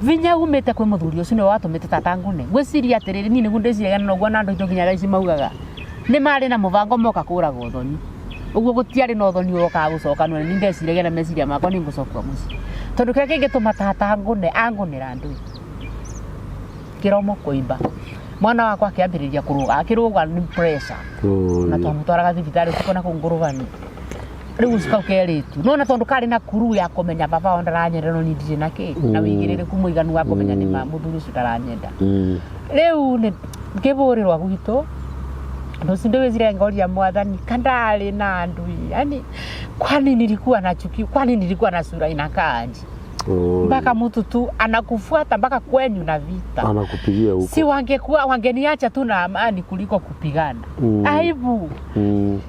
vinya umĩte kwĩ mũthuri ũcio nĩwe watũmĩte tata ngũne. Ngwĩciria atĩrĩrĩ, niĩ nĩguo ndĩciragia, na noguo na andũ aitũ nginya thaa ici maugaga nĩ marĩ na mũbango moka kũraga ũthoni ũguo, gũtiarĩ na ũthoni wokaga gũcokanwo. Nĩ ndeciragia na meciria makwa nĩ ngũcokua mũciĩ, tondũ kĩrĩa kĩngĩtũma tata ngũne angũnĩra ndũĩ kĩromo kũimba. Mwana wakwa akĩambĩrĩria kũrũga, akĩrũga nĩ pressure na twamũtwaraga thibitarĩ ũtukũ na kũu ngũrũgani. Rĩu kau kerĩtu nona tondũ karĩ na kuru ya kũmenya baba wao ndaranyenda, no niĩ ndirĩ na kĩ na wĩigĩrĩrĩku mũiganu wa kũmenya nĩ ma mũthuri ũcio ndaranyenda. Rĩu nĩ ngĩbũrĩrwa gwitũ rũcio ndĩwĩcire ngoria Mwathani kandarĩ na andũ, yani kwani nilikuwa na chuki, kwani nilikuwa na sura inakaaje? Oi. Mpaka mtu tu anakufuata mpaka kwenyu na vita. Anakupigia huko. Si wangekuwa wangeniacha tu na amani kuliko kupigana. Aibu.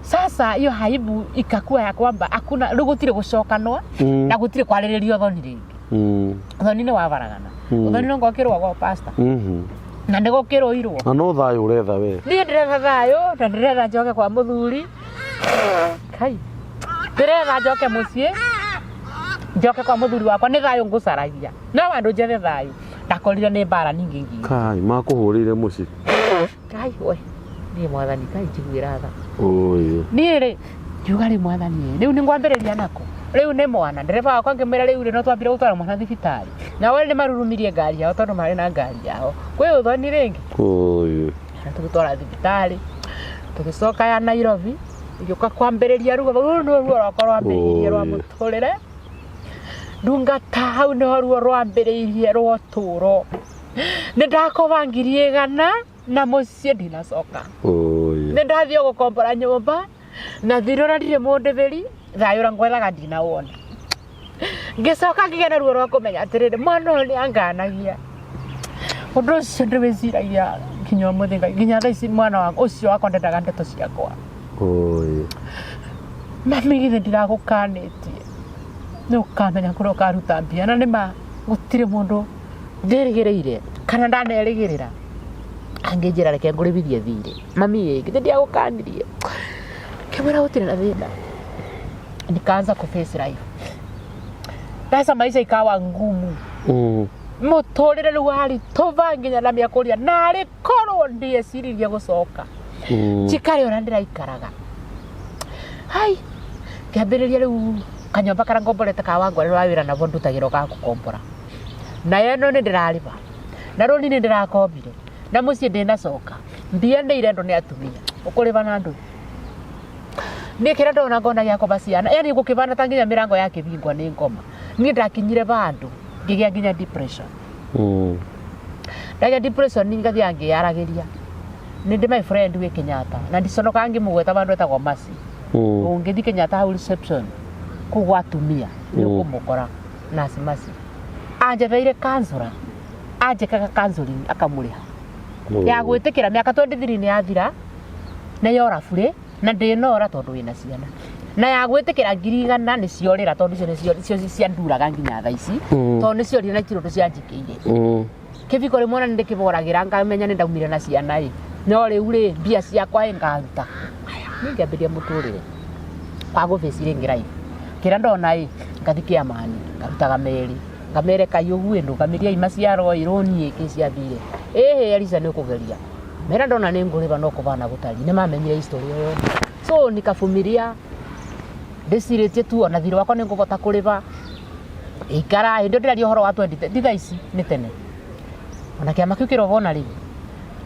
Sasa hiyo aibu ikakuwa ya kwamba hakuna rĩu gũtirĩ gũcokanwo na gũtirĩ kwarĩrĩrio thoni rĩngĩ. Thoni nĩ wabaragana. Ũthoni no ngokĩrwo gwa pastor. Na nĩ gũkĩrũirwo. Na no thayũ ũretha we. Niĩ ndĩretha thayũ na ndĩretha njoke kwa mũthuri. Kai. Ndĩretha njoke mũciĩ. Njoke kwa mũthuri wakwa nĩ thayũ ngũcaragia. No andũ njethe thayũ. Ndakorire nĩ mbara ningĩ nginya. Kai makũhũrĩire mũciĩ. Kai we. Niĩ mwathani kai njiguĩra tha. Oi. Niĩ rĩ ngiuga rĩ mwathani rĩu nĩ ngwambĩrĩria nako. Rĩu nĩ mwana ndereba wakwa ngĩmwĩra rĩu rĩ no twambire gũtwara mwana thibitarĩ. Nao nĩ marurumirie ngari yao tondũ marĩ na ngari yao. Kwĩ ũthoni rĩngĩ. Oi. Na tũgĩtwara thibitarĩ tũgĩcoka ya Nairobi igĩũka kwambĩrĩria ruo rũu nĩ ruo rwakwa rwambĩrĩirie rwa Oi. mũtũrĩre. Ndungata hau nĩho ruo rwambĩrĩirie rwa ũtũũro. Nĩ ndakoba 100,000 na mũciĩ ndinacoka. Oi. Nĩ ndathiĩ gũkombora nyũmba na thirĩ ũrĩa ndirĩ mũndĩbĩri thayũ ũrĩa ngwethaga ndinawona. Ngĩcoka ngĩgĩa na ruo rwa kũmenya atĩrĩrĩ mwana ũyũ nĩ anganagia. Ũndũ ũcio ndĩwĩciragia nginya ũmũthĩ Ngai nginya thaa ici mwana wakwa ũcio wakwa ndendaga ndeto ciakwa. Oi. Mami githĩ ndiragũkanĩtie nĩ ũkamenya kũrĩa ũkaruta mbia na nĩma gũtirĩ mũndũ ndĩrĩgĩrĩire kana ndanerĩgĩrĩra angĩnjĩra reke ngũrĩbithie thirĩ mami ĩ githĩ ndiagũkanirie ngĩmwĩra gũtirĩ na thĩna. Nikaanza ku face life. Sasa maisha ikawa ngumu. Mũtũrĩre rĩu waritũva nginya na mĩakũria narĩ korwo ndieciririe gũcoka. Njikare ũrĩa ndĩraikaraga. Hai ngĩambĩrĩria rĩu kanyũmba karĩa ngomborete ka wangwarĩ wa wĩra nabo ndutagĩra ga gũkombora. Nayo ĩno nĩ ndĩrarĩba. Na rũni nĩ ndĩrakombire. Na mũciĩ ndĩnacoka. Mbia nĩ irendwo nĩ atumia. Ũkũrĩba na ndũ. Niĩ kĩrĩa ndona ngona gĩakoba ciana. Yaani gũkĩbana ta nginya mĩrango yakĩbingwa nĩ ngoma. Niĩ ndakinyire bandũ ngĩgĩa nginya depression. Ndagĩa depression ngathiaga ngĩyaragĩria. Nĩ ndĩ my friend wĩ Kenyatta na ndiconokaga ngĩmũgweta bandũ etagwo Mercy. Ũngĩthiĩ Kenyatta hau reception kũu gwa atumia nĩ ũkũmũkora nurse Mercy. Anjetheire counselor. Anjĩkaga counseling akamũrĩha. Ya gwĩtĩkĩra mĩaka 23 nĩ yathira nĩ yora burĩ na ndĩnora tondũ wĩna ciana. Na ya gwĩtĩkĩra 100,000 nĩ ciorĩra tondũ icio nĩcio cianduraga nginya thaa ici. Tondũ nĩ ciorire na itirĩ ũndũ cianjĩkĩire. Kĩbiko rĩmwe ona nĩ ndĩkĩboragĩra ngamenya nĩ ndaumire na ciana ĩ. No rĩu rĩ mbia ciakwa ĩ ngaruta. Aya niĩ ngĩambĩrĩria mũtũrĩre wa gũbĩci rĩngĩ life. Kĩrĩa ndona ĩ ngathi kĩamani ngarutaga merĩ ngamere kai ũguo ĩ ndũgamĩriai maciaro ĩ rũni ĩ kĩ ciathire. Ĩhĩ Elisa nĩ ũkũgeria. Mera ndona nĩ ngũrĩba no kũbana gũtariĩ. Nĩ mamenyire history ĩyo yothe. So nikavumilia ndĩcirĩtie tu ona thirĩ wakwa nĩ ngũbota kũrĩba. Ikara hĩndĩ ĩyo ndĩraria ũhoro wa 20 ti thaa ici nĩ tene. Ona kĩama kĩu kĩrobona rĩ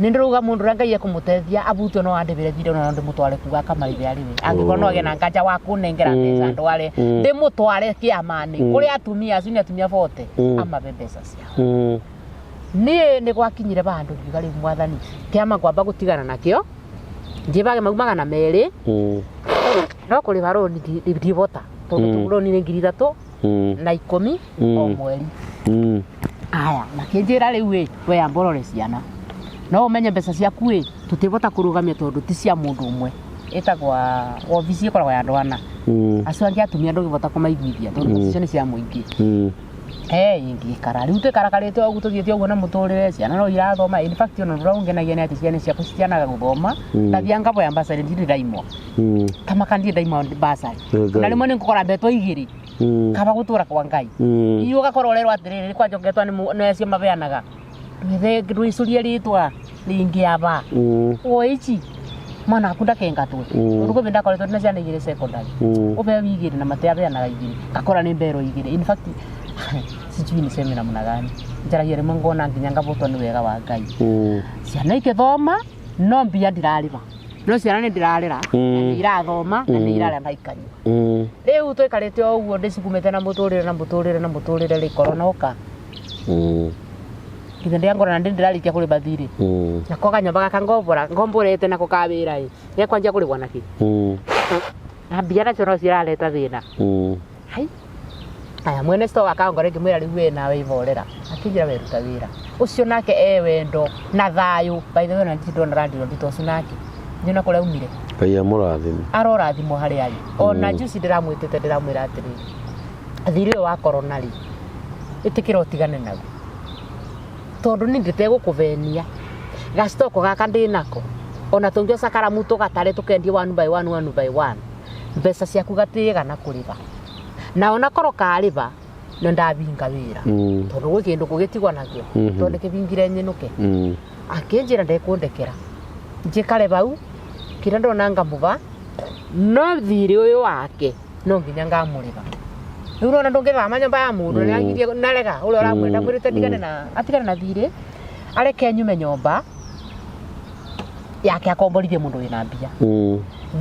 nĩ ndĩrauga mũndũ ũrĩa Ngai ekũmũteithia abutwo no andĩbĩre thirĩ ona no ndĩmũtware kuga akamarĩbe arĩbe. Angĩkorwo no agĩe na nganja wa kũnengera mbeca ndware ndĩmũtware kĩama-inĩ kũrĩa atumia acio nĩ atumia bote amabe mbeca ciao. Niĩ nĩ gwakinyire bandũ ngiuga rĩu mwathani kĩama ngwamba gũtigana nakĩo njĩbage mau 200 no kũrĩba rũni ndibota tondũ rũni nĩ 3,010 o mweri. Aya makĩnjĩra rĩu ĩ we amba ũrore ciana no ũmenye mbeca ciaku ĩ tũtibota kũrũgamia tondũ ti cia mũndũ ũmwe ĩtagwa obici ĩkoragwo ya andũ ana. Acio angĩ atumia ndũngĩbota kũmaiguithia tondũ mbeca icio nĩ cia mũingĩ. Ingĩikara rĩu tũikarakarĩte ũguo tũthiĩte ũguo na mũtũrĩre ciana no irathoma. In fact ona ũrĩa ũngenagia nĩ atĩ ciana ciakwa citianaga gũthoma. Ndathiaga ngaboya bursary ndirĩ ndaimwa. Ta maka ndirĩ ndaimwa bursary. Na rĩmwe nĩ ngũkora mbetwo igĩrĩ. Kaba gũtũra kwa Ngai. Inyuĩ ũgakorwo ũrerwo atĩrĩrĩ kwanja ũngetwa nĩ acio mabeanaga. Ndwĩcũrie rĩtwa rĩngĩ aba. O ici mwana waku ndakengatwe. Tondũ kwĩ ndakoretwo ndĩna ciana igĩrĩ secondary. Ũbeo igĩrĩ na matiabeanaga igĩrĩ. Ngakora nĩ mbero igĩrĩ. In fact sijui niseme namna gani. Njaragia rĩmwe ngona nginya ngabũtwo nĩ wega wa Ngai. Ciana ikĩthoma no mbia ndirarĩba. No ciana nĩ ndĩrarĩra na nĩ irathoma na nĩ irarĩa na ikanyua. Rĩu tũikarĩte o ũguo ndĩcukumĩte na mũtũrĩre na mũtũrĩre na mũtũrĩre rĩ korona ũka. Nginya ndĩangora na ndĩ ndĩrarĩkia kũrĩba thirĩ. Nako kanyũmba gaka ngombora ngomborete nako ka wĩra ĩ gekwanjia kũrĩbwo nakĩ. Na mbia nacio no cirareta thĩna. Hai. Aya mwene store akangora ngĩmwĩra rĩu we nawe ivorera, akĩnjĩra we ruta wĩra ũcio nake e wendo na thayũ. By the way, ona ndirĩ ndona landlord ta ũcio nake nyona kũrĩa aumire. Ngai amũrathime. Arorathimwo harĩa arĩ. Ona juici ndĩramwĩtĩte, ndĩramwĩra atĩrĩrĩ, thirĩ ũyũ wa corona rĩ, ĩtĩkĩra ũtigane naguo tondũ niĩ ndĩtegũkũvenia gacitoko gaka ndĩnako, ona tũngĩoca karamu tũgatare tũkendie one by one, one by one, mbeca ciaku gatĩgana kũrĩba, na ona korwo karĩba nĩ ndavinga wĩra tondũ gwĩ kĩndũ kũgĩtigwa nakĩo tondũ kĩbingire nyinũke. Akĩnjĩra ndekũndekera njikare bau kĩrĩa ndona ngamũva, no thirĩ ũyũ wake no nginya ngamũrĩba. Rĩu ũrona ndũngĩthama nyũmba ya mũndũ nĩagirie narega ũrĩa ũramwenda mwĩrĩte ndigane na atigane na thirĩ, areke nyume nyũmba yake akomborithie mũndũ wĩna mbia.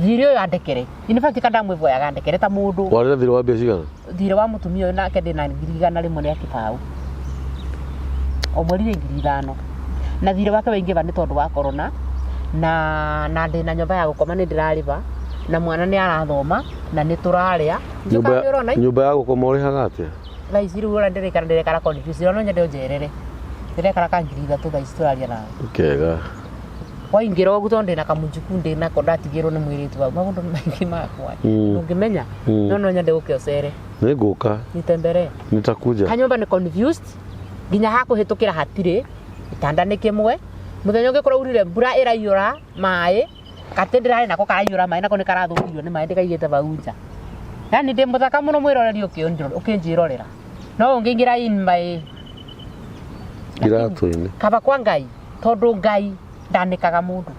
Thirĩ ũyũ andekere, in fact ka ndamwĩvoyaga andekere ta mũndũ. Warĩ na thirĩ wa mbia cigana? Thirĩ wa mũtumia ũyũ nake ndĩna 100,000 rĩa kĩbaũ o mweri nĩ 5,000, na thirĩ wake waingĩva nĩ tondũ wa corona, na ndĩna nyũmba ya gũkoma nĩ ndĩrarĩba, na mwana nĩ arathoma na nĩ tũrarĩa. Nyũmba Nĩ ũrona nyũmba ya gũkoma ũrĩhaga atĩa? Thaa ici rĩu ũrĩa ndĩrekara confused, no nyende ũnjerere, ndĩrekara ka 3,000 thaa ici tũraria nawe. Kega. Waingĩra ũguo tondũ ndĩna kamũjuku ndĩnako ndatigĩrwo nĩ mũirĩtu wau, maũndũ nĩ maingĩ makwa ndũngĩmenya. No nyende ũke ũcere. Nĩ ngũka. Nitembere. Nitakuja. Kanyũmba nĩ confused nginya ha kũhĩtũkĩra hatirĩ, gĩtanda nĩ kĩmwe, mũthenya ũngĩ kũraurire mbura ĩraiyũra maĩ, gatĩ ndĩrarĩ nako karaiyũra maĩ, nako nĩ karathũkirio nĩ maĩ, ndĩkaigĩte bau nja. Yani ndĩ mũthaka mũno mwĩroreri ũkĩnjĩrorera, no ũngĩingĩra in my Iratũ-inĩ. Kaba kwa Ngai, tondũ Ngai ndanĩkaga mũndũ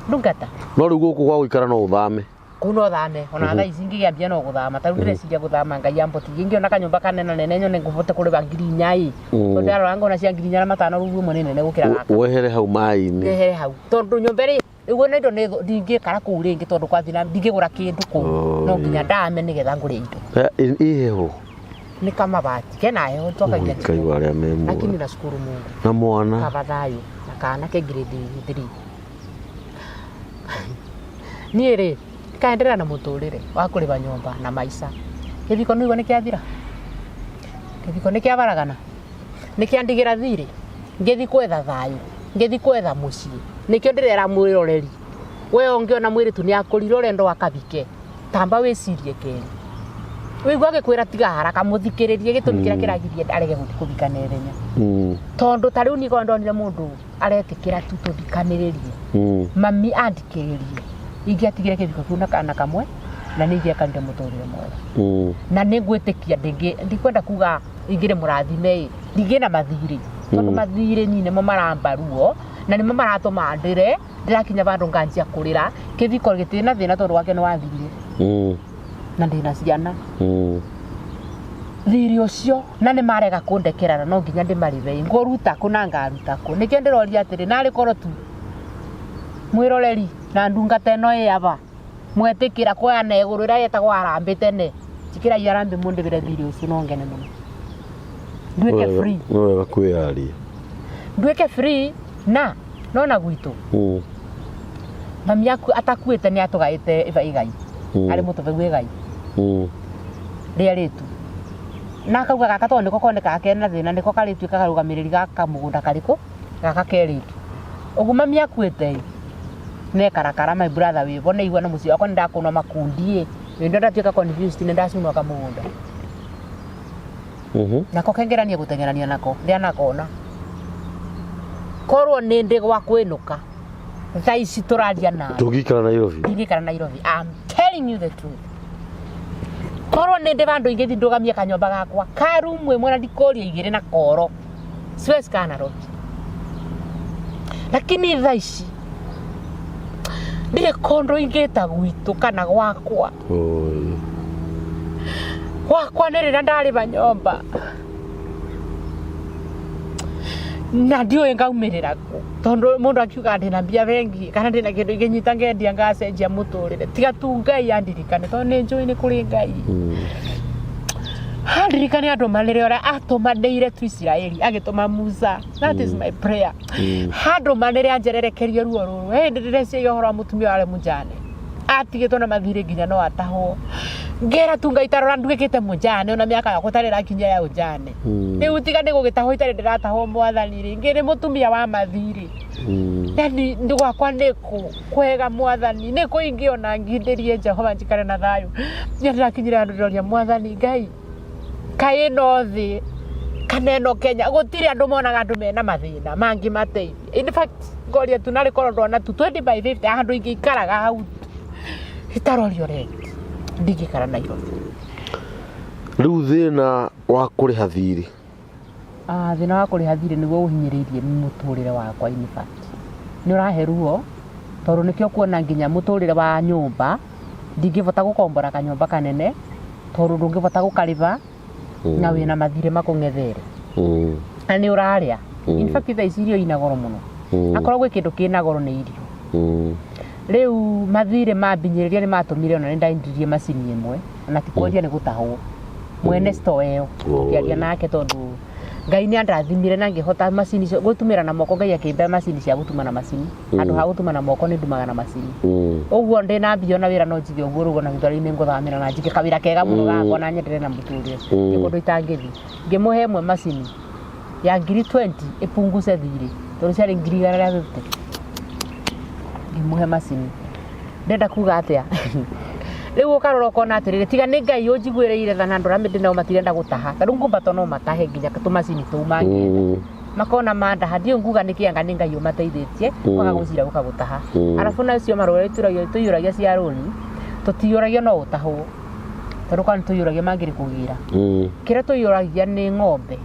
ndungata. No rĩu gũkũ gwa gũikara no ũthame? Kũu no thame ona thaa ici ngĩgĩa no gũthama, ta rĩu ndĩreciria gũthama Ngai ambotirie ngĩona kanyũmba kanene nene nyone ngũbote kũrĩba 4,000 ĩ. Tondũ ndarora ngona cia 4,500 rũu ĩmwe nĩ nene gũkĩra gaka. Wehere hau maĩ-inĩ. Njehere hau tondũ nyũmba ĩrĩ ũguo na indo nĩ ndingĩkara kũu rĩngĩ tondũ kwathi na ndingĩgũra kĩndũ kũu. No nginya ndame nĩgetha ngũre indo. Ĩ heho? Nĩ kamabati kena heho twakagia. Ngai wa arĩa me muoyo. Lakini nashukuru Mungu. Na mwana? Kaba thayũ na kana ke grade 3. Niĩ rĩ, kaenderea na mũtũrĩre wa kũrĩba nyũmba na maica. Kĩbiko nĩguo nĩ kĩathira, kĩbiko nĩ kĩabaragana, nĩ kĩandigĩra thirĩ, ngĩthi kwetha thayũ, ngĩthi kwetha mũciĩ. Nĩkĩo ndĩrera mwĩroreri, we ũngĩona mwĩrĩtu nĩ akũrire ũrenda akabike, tamba wĩcirie kerĩ. Wĩigua agĩkwĩra tiga haraka, mũthikĩrĩrie gĩtũmi kĩrĩa kĩragirie arege gũthiĩ kũbika na ihenya. Tondũ ta rĩu niĩ korwo ndonire mũndũ aretĩkĩra tu tũthikanĩrĩrie, mami andikĩrĩrie, ingĩatigire kĩbiko kĩu na kana kamwe na nĩ ingĩekarire mũtũrĩre mwega. Na nĩ ngwĩtĩkia ndĩngĩ, ndikwenda kuga ingĩrĩ mũrathime ĩ, ndingĩ na mathirĩ tondũ mathirĩ niĩ nĩmo maramba ruo na nĩmo maratũma ndĩre, ndĩrakinya vandũ nganjia kũrĩra. Kĩbiko gĩtirĩ na thĩna tondũ wake nĩ wathirire na ndĩna ciana. Thirĩ ũcio na nĩ marega kũndekera na no nginya ndĩmarĩbe, ngũruta kũ na ngaruta kũ? Nĩkĩo ndĩroria atĩrĩ, narĩ korwo tu mwĩroreri na ndungata ĩno ĩ aba mwetĩkĩra kuoya na igũrũ ĩrĩa yetagwo harambĩ tene, njĩkĩrai harambĩ mũndĩbĩre thirĩ ũcio no ngene mũno, nduĩke free. Nĩ wega kwĩyaria. Nduĩke free na nona gwitũ mami aku atakuĩte nĩ atũgaĩte iba igai. Arĩ mũtũbeu igai rĩa rĩtu na akauga gaka tondũ nĩko konekaga kena thĩna, nĩko karĩtuĩka karũgamĩrĩri ga kamũgũnda karĩkũ gaka kerĩtu. Ũguo mami akuĩte ĩ, nekarakara my brother wĩbo nĩigua na mũciĩ wakwa nĩndakũnwa makundi ĩ, hĩndĩ ĩyo ndatuĩka confused nĩ ndacunwa kamũgũnda. Nako kengerania gũteng'erania nako ndĩanakona korwo nĩ ndĩ gwa kwĩnũka thaa ici tũraria nawe. Ndũngĩikara Nairobi? Ndingĩikara Nairobi. I'm telling you the truth, korwo nĩ ndĩ vandũ ingĩthi ndũgamie kanyũmba gakwa ka rumu ĩmwe na ndikũria igĩrĩ na koro, siwezi kaa Nairobi. Lakini thaa ici ndirĩ kũndũ ingĩta gwitũ kana gwakwa. Oi. Gwakwa nĩ rĩrĩa ndarĩba nyũmba na ndiũĩ ngaumĩrĩra kũ, tondũ mũndũ akiuga ndĩna mbia bengi kana ndĩna kĩndũ ingĩnyita ngendia ngacenjia mũtũrĩre, tiga tu Ngai andirikane, tondũ nĩ njũĩ nĩ kũrĩ Ngai. Andirikane andũ manĩre ũrĩa atũmanĩire tu Isiraeli agĩtũma Musa. That is my prayer. Handũ manĩre anjererekerie ruo rũrũ. Hĩndĩ ndĩreciria ũhoro wa mũtumia warĩ mũjane atigĩtwo na mathirĩ nginya no atahwo. Ngera tu Ngai tarora nduĩkĩte mũnjane ona mĩaka yakwa tarĩ ĩrakinyia ya ũnjane. Rĩu tiga nĩ gũgĩtahwo itarĩ ndĩratahwo mwathani rĩ, ngĩrĩ mũtumia wa mathirĩ. Yani ndĩ gwakwa nĩkũ kwega mwathani, nĩkũ ingĩona ngindĩrie Jehova njikare na thayũ. Nĩ ndĩrakinyire handũ ndĩroria mwathani Ngai, kaĩ ĩno thĩ kana ĩno Kenya gũtirĩ andũ monaga andũ mena mathĩna mangĩmateithia. In fact ngoria tu narĩ korwo ndona tu 20 by 50 handũ ingĩikaraga hau itarorio rent ndingĩikara Nairobi. Rĩu thĩna wa kũrĩha thirĩ? Ah, thĩna wa kũrĩha thirĩ nĩguo ũhinyĩrĩirie mũtũrĩre wakwa in fact. Nĩ ũrahe ruo tondũ nĩkĩo kuona nginya mũtũrĩre wa nyũmba ndingĩbota gũkombora kanyũmba kanene tondũ ndũngĩbota gũkarĩba na wĩna mathirĩ makũng'ethere na nĩ ũrarĩa. In fact thaa ici irio ina goro mũno. Akorwo gwĩ kĩndũ kĩna goro nĩ irio. Rĩu mathirĩ mambinyĩrĩria nĩ matũmire ona nĩ ndaendirie macini ĩmwe na ti kwendia nĩ gũtahwo. Mwene store ĩyo ngĩaria nake tondũ Ngai nĩ andathimire na ngĩhota macini icio gũtumĩra na moko. Ngai akĩmbe macini cia gũtuma na macini. Handũ ha gũtuma na moko nĩ ndumaga na macini. Ũguo ndĩna mbia ona wĩra no njige ũguo rĩu ona gĩthweri nĩ ngũthamĩra na njige kawĩra kega mũno gakwa na nyendelee na mũtũrĩre. Nĩ kũndũ itangĩthiĩ. Ngĩmũhe ĩmwe macini ya ngiri 20 ĩpunguce thirĩ tondũ ciarĩ ngiri 150. Ngĩmũhe macini. Ndĩrenda kuga atĩa? Rĩu ũkarora ũkona atĩrĩrĩ, tiga nĩ Ngai ũnjiguĩrĩire tha na andũ arĩa ndĩ nao matirenda gũtaha. Ta rĩu ngũmba to no matahe nginya tũmacini tũu mangĩenda. Makona mandaha, ndiũĩ nguga nĩkĩ anga nĩ Ngai ũmateithĩtie, kwaga gwĩciria gũka gũtaha. Arabu nacio marũa tũiyũragia cia rũni, tũtiyũragia no ũtahwo. Tondũ korwo nĩ tũiyũragia mangĩrĩ kũgĩra. Kĩrĩa tũiyũragia nĩ ng'ombe.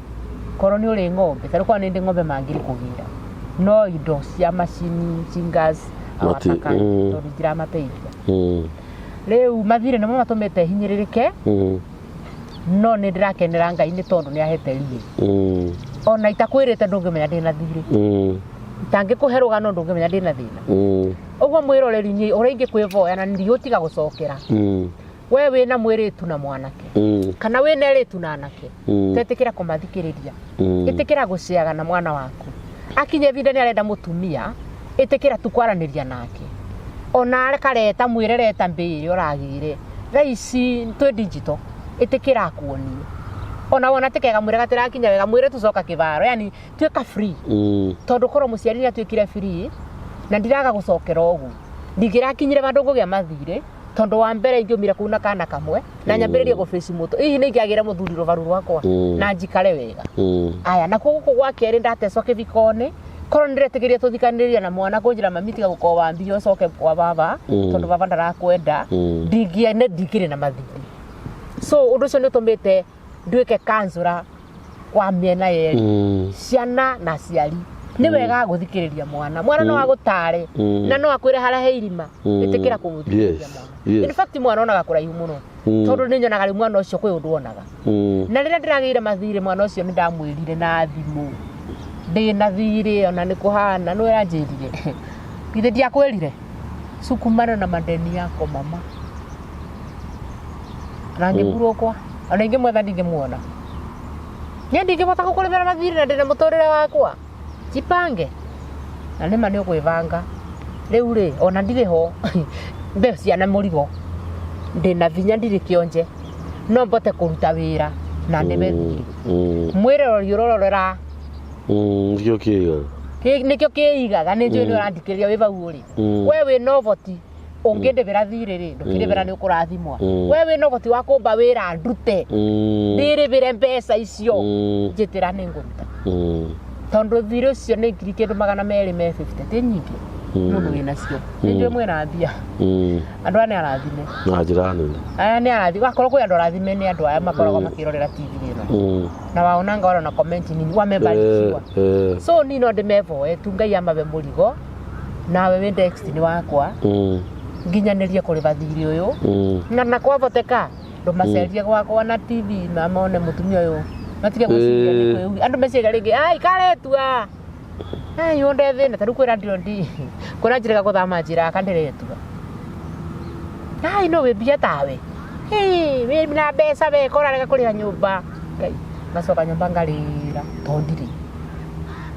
Korwo nĩ ũrĩ ng'ombe, ta rĩu korwo nĩ ndĩ ng'ombe mangĩrĩ kũgĩra. No indo cia macini, fingers, Mati- awataka tondũ itiramateithia. Rĩu mathirĩ nĩmo matũmĩte hinyĩrĩrĩke, no nĩ ndĩrakenera Ngai nĩ tondũ nĩ ahete riri. Ona itakwĩrĩte ndũngĩmenya ndĩna thirĩ. Itangĩkũhe rũgano ndũngĩmenya ndĩna thĩna. Ũguo mwĩroreri niĩ ũrĩa ingĩkwĩvoya na ndigũtiga gũcokera. We wĩna mwĩrĩtu na mwanake kana wĩna erĩtu na anake, tetĩkĩra kũmathikĩrĩria. Ĩtĩkĩra gũceaga na mwana waku. Akinya ihinda nĩ arenda mũtumia, ĩtĩkĩra tu kwaranĩria nake. Ona akareta mwĩre reta mbĩrĩ ũragĩre. Thaa ici twĩ digital, ĩtĩkĩra akuonie. Ona wona ti kega mwĩre gatirakinya wega, mwĩre tucoka kĩbaro, yani tuĩka free. Tondũ korwo mũciari nĩ atuĩkire free na ndiraga gũcokera ũguo, ndingĩrakinyire vandũ ngũgĩa mathirĩ, tondũ wa mbere ingĩumire kũu na kana kamwe na nyambĩrĩrie gũbĩci mũtũ, hihi nĩ ingĩagĩre mũthuri rũbaru rwakwa na njikare wega. Aya, nakuo gũkũ gwa kerĩ ndatecwo kĩbiko-inĩ, korwo nĩ ndĩretĩkĩria tũthikanĩrĩria na mwana kũnjĩra mami tiga gũkorwo wambia ũcoke kwa baba tondũ baba ndarakwenda, ndingĩ ndingĩrĩ na mathirĩ. So ũndũ ũcio nĩ ũtũmĩte nduĩke kanzũra wa mĩena yerĩ, ciana na aciari. Nĩ wega gũthikĩrĩria mwana. Mwana no agũtare na no akwĩre harĩa he irima. Ĩtĩkĩra kũmũthikĩrĩria mwana. In fact mwana onaga kũraihu mũno. Tondũ nĩ nyonaga rĩu mwana ũcio kwĩ ũndũ onaga. Na rĩrĩa ndĩragĩire mathirĩ mwana ũcio nĩ ndamwĩrire na thimũ. Ndĩna thirĩ ona nĩ kũhana, nĩwe anjĩrire. Githĩ ndiakwĩrire? Sukumana na madeni yako mama. Na ngĩburũkwa. Ona ingĩmwetha ndingĩmuona. Niĩ ndingĩbota gũkũrĩmĩra mathirĩ na ndĩna mũtũrĩre wakwa. Jipange. Na nĩma nĩ ũkwĩbanga. Rĩu rĩ, ona ndirĩ ho, mbe ciana mũrigo. Ndĩna vinya ndirĩ kĩonje. No mbote kũruta wĩra na nĩme thirĩ. Mwĩroreri ũrororera. Nĩkĩo kĩigaga. Nĩkĩo kĩigaga, nĩ njũĩ nĩ ũrandikĩrĩria wĩ vau ũrĩ. We wĩna ũboti ũngĩndĩbĩra thirĩ rĩ, ndũkĩrĩbĩra nĩ ũkũrathimwa. We wĩna ũboti wa kũmba wĩra ndute, ndĩrĩbĩre mbeca icio, njĩtĩra nĩ ngũruta. Tondũ thirĩ ũcio nĩ ngiri kĩndũ 250, ti nyingĩ. Mũndũ wĩnacio. Nĩ njũĩ mwĩna mbia. Andũ aya nĩ arathime. Na njĩra nene. Aya nĩ arathime. Wakorwo kwĩ andũ arathime nĩ andũ aya makoragwo makĩrorera TV ĩno. Na waonanga ora na comment nini wamebarikiwa. So niĩ no ndĩmevoe tu Ngai amabe mũrigo nawe wĩ next nĩ wakwa nginyanĩrie kũrĩba thirĩ ũyũ na kwavoteka ndũmacerie gwakwa na TV na mone mũtumia ũyũ matige gwĩciria nĩ kwĩugia. Andũ meciria rĩngĩ ai karetua ai ũnde thĩna ta rĩu kwĩra ndiro ndi kwĩra njĩrĩga gũthama njĩra aka ndĩretua ai no wĩ mbia tawe wĩ na mbeca we korarega kũrĩha nyũmba. Ngai ngacoka nyũmba ngarĩra to ndirĩ.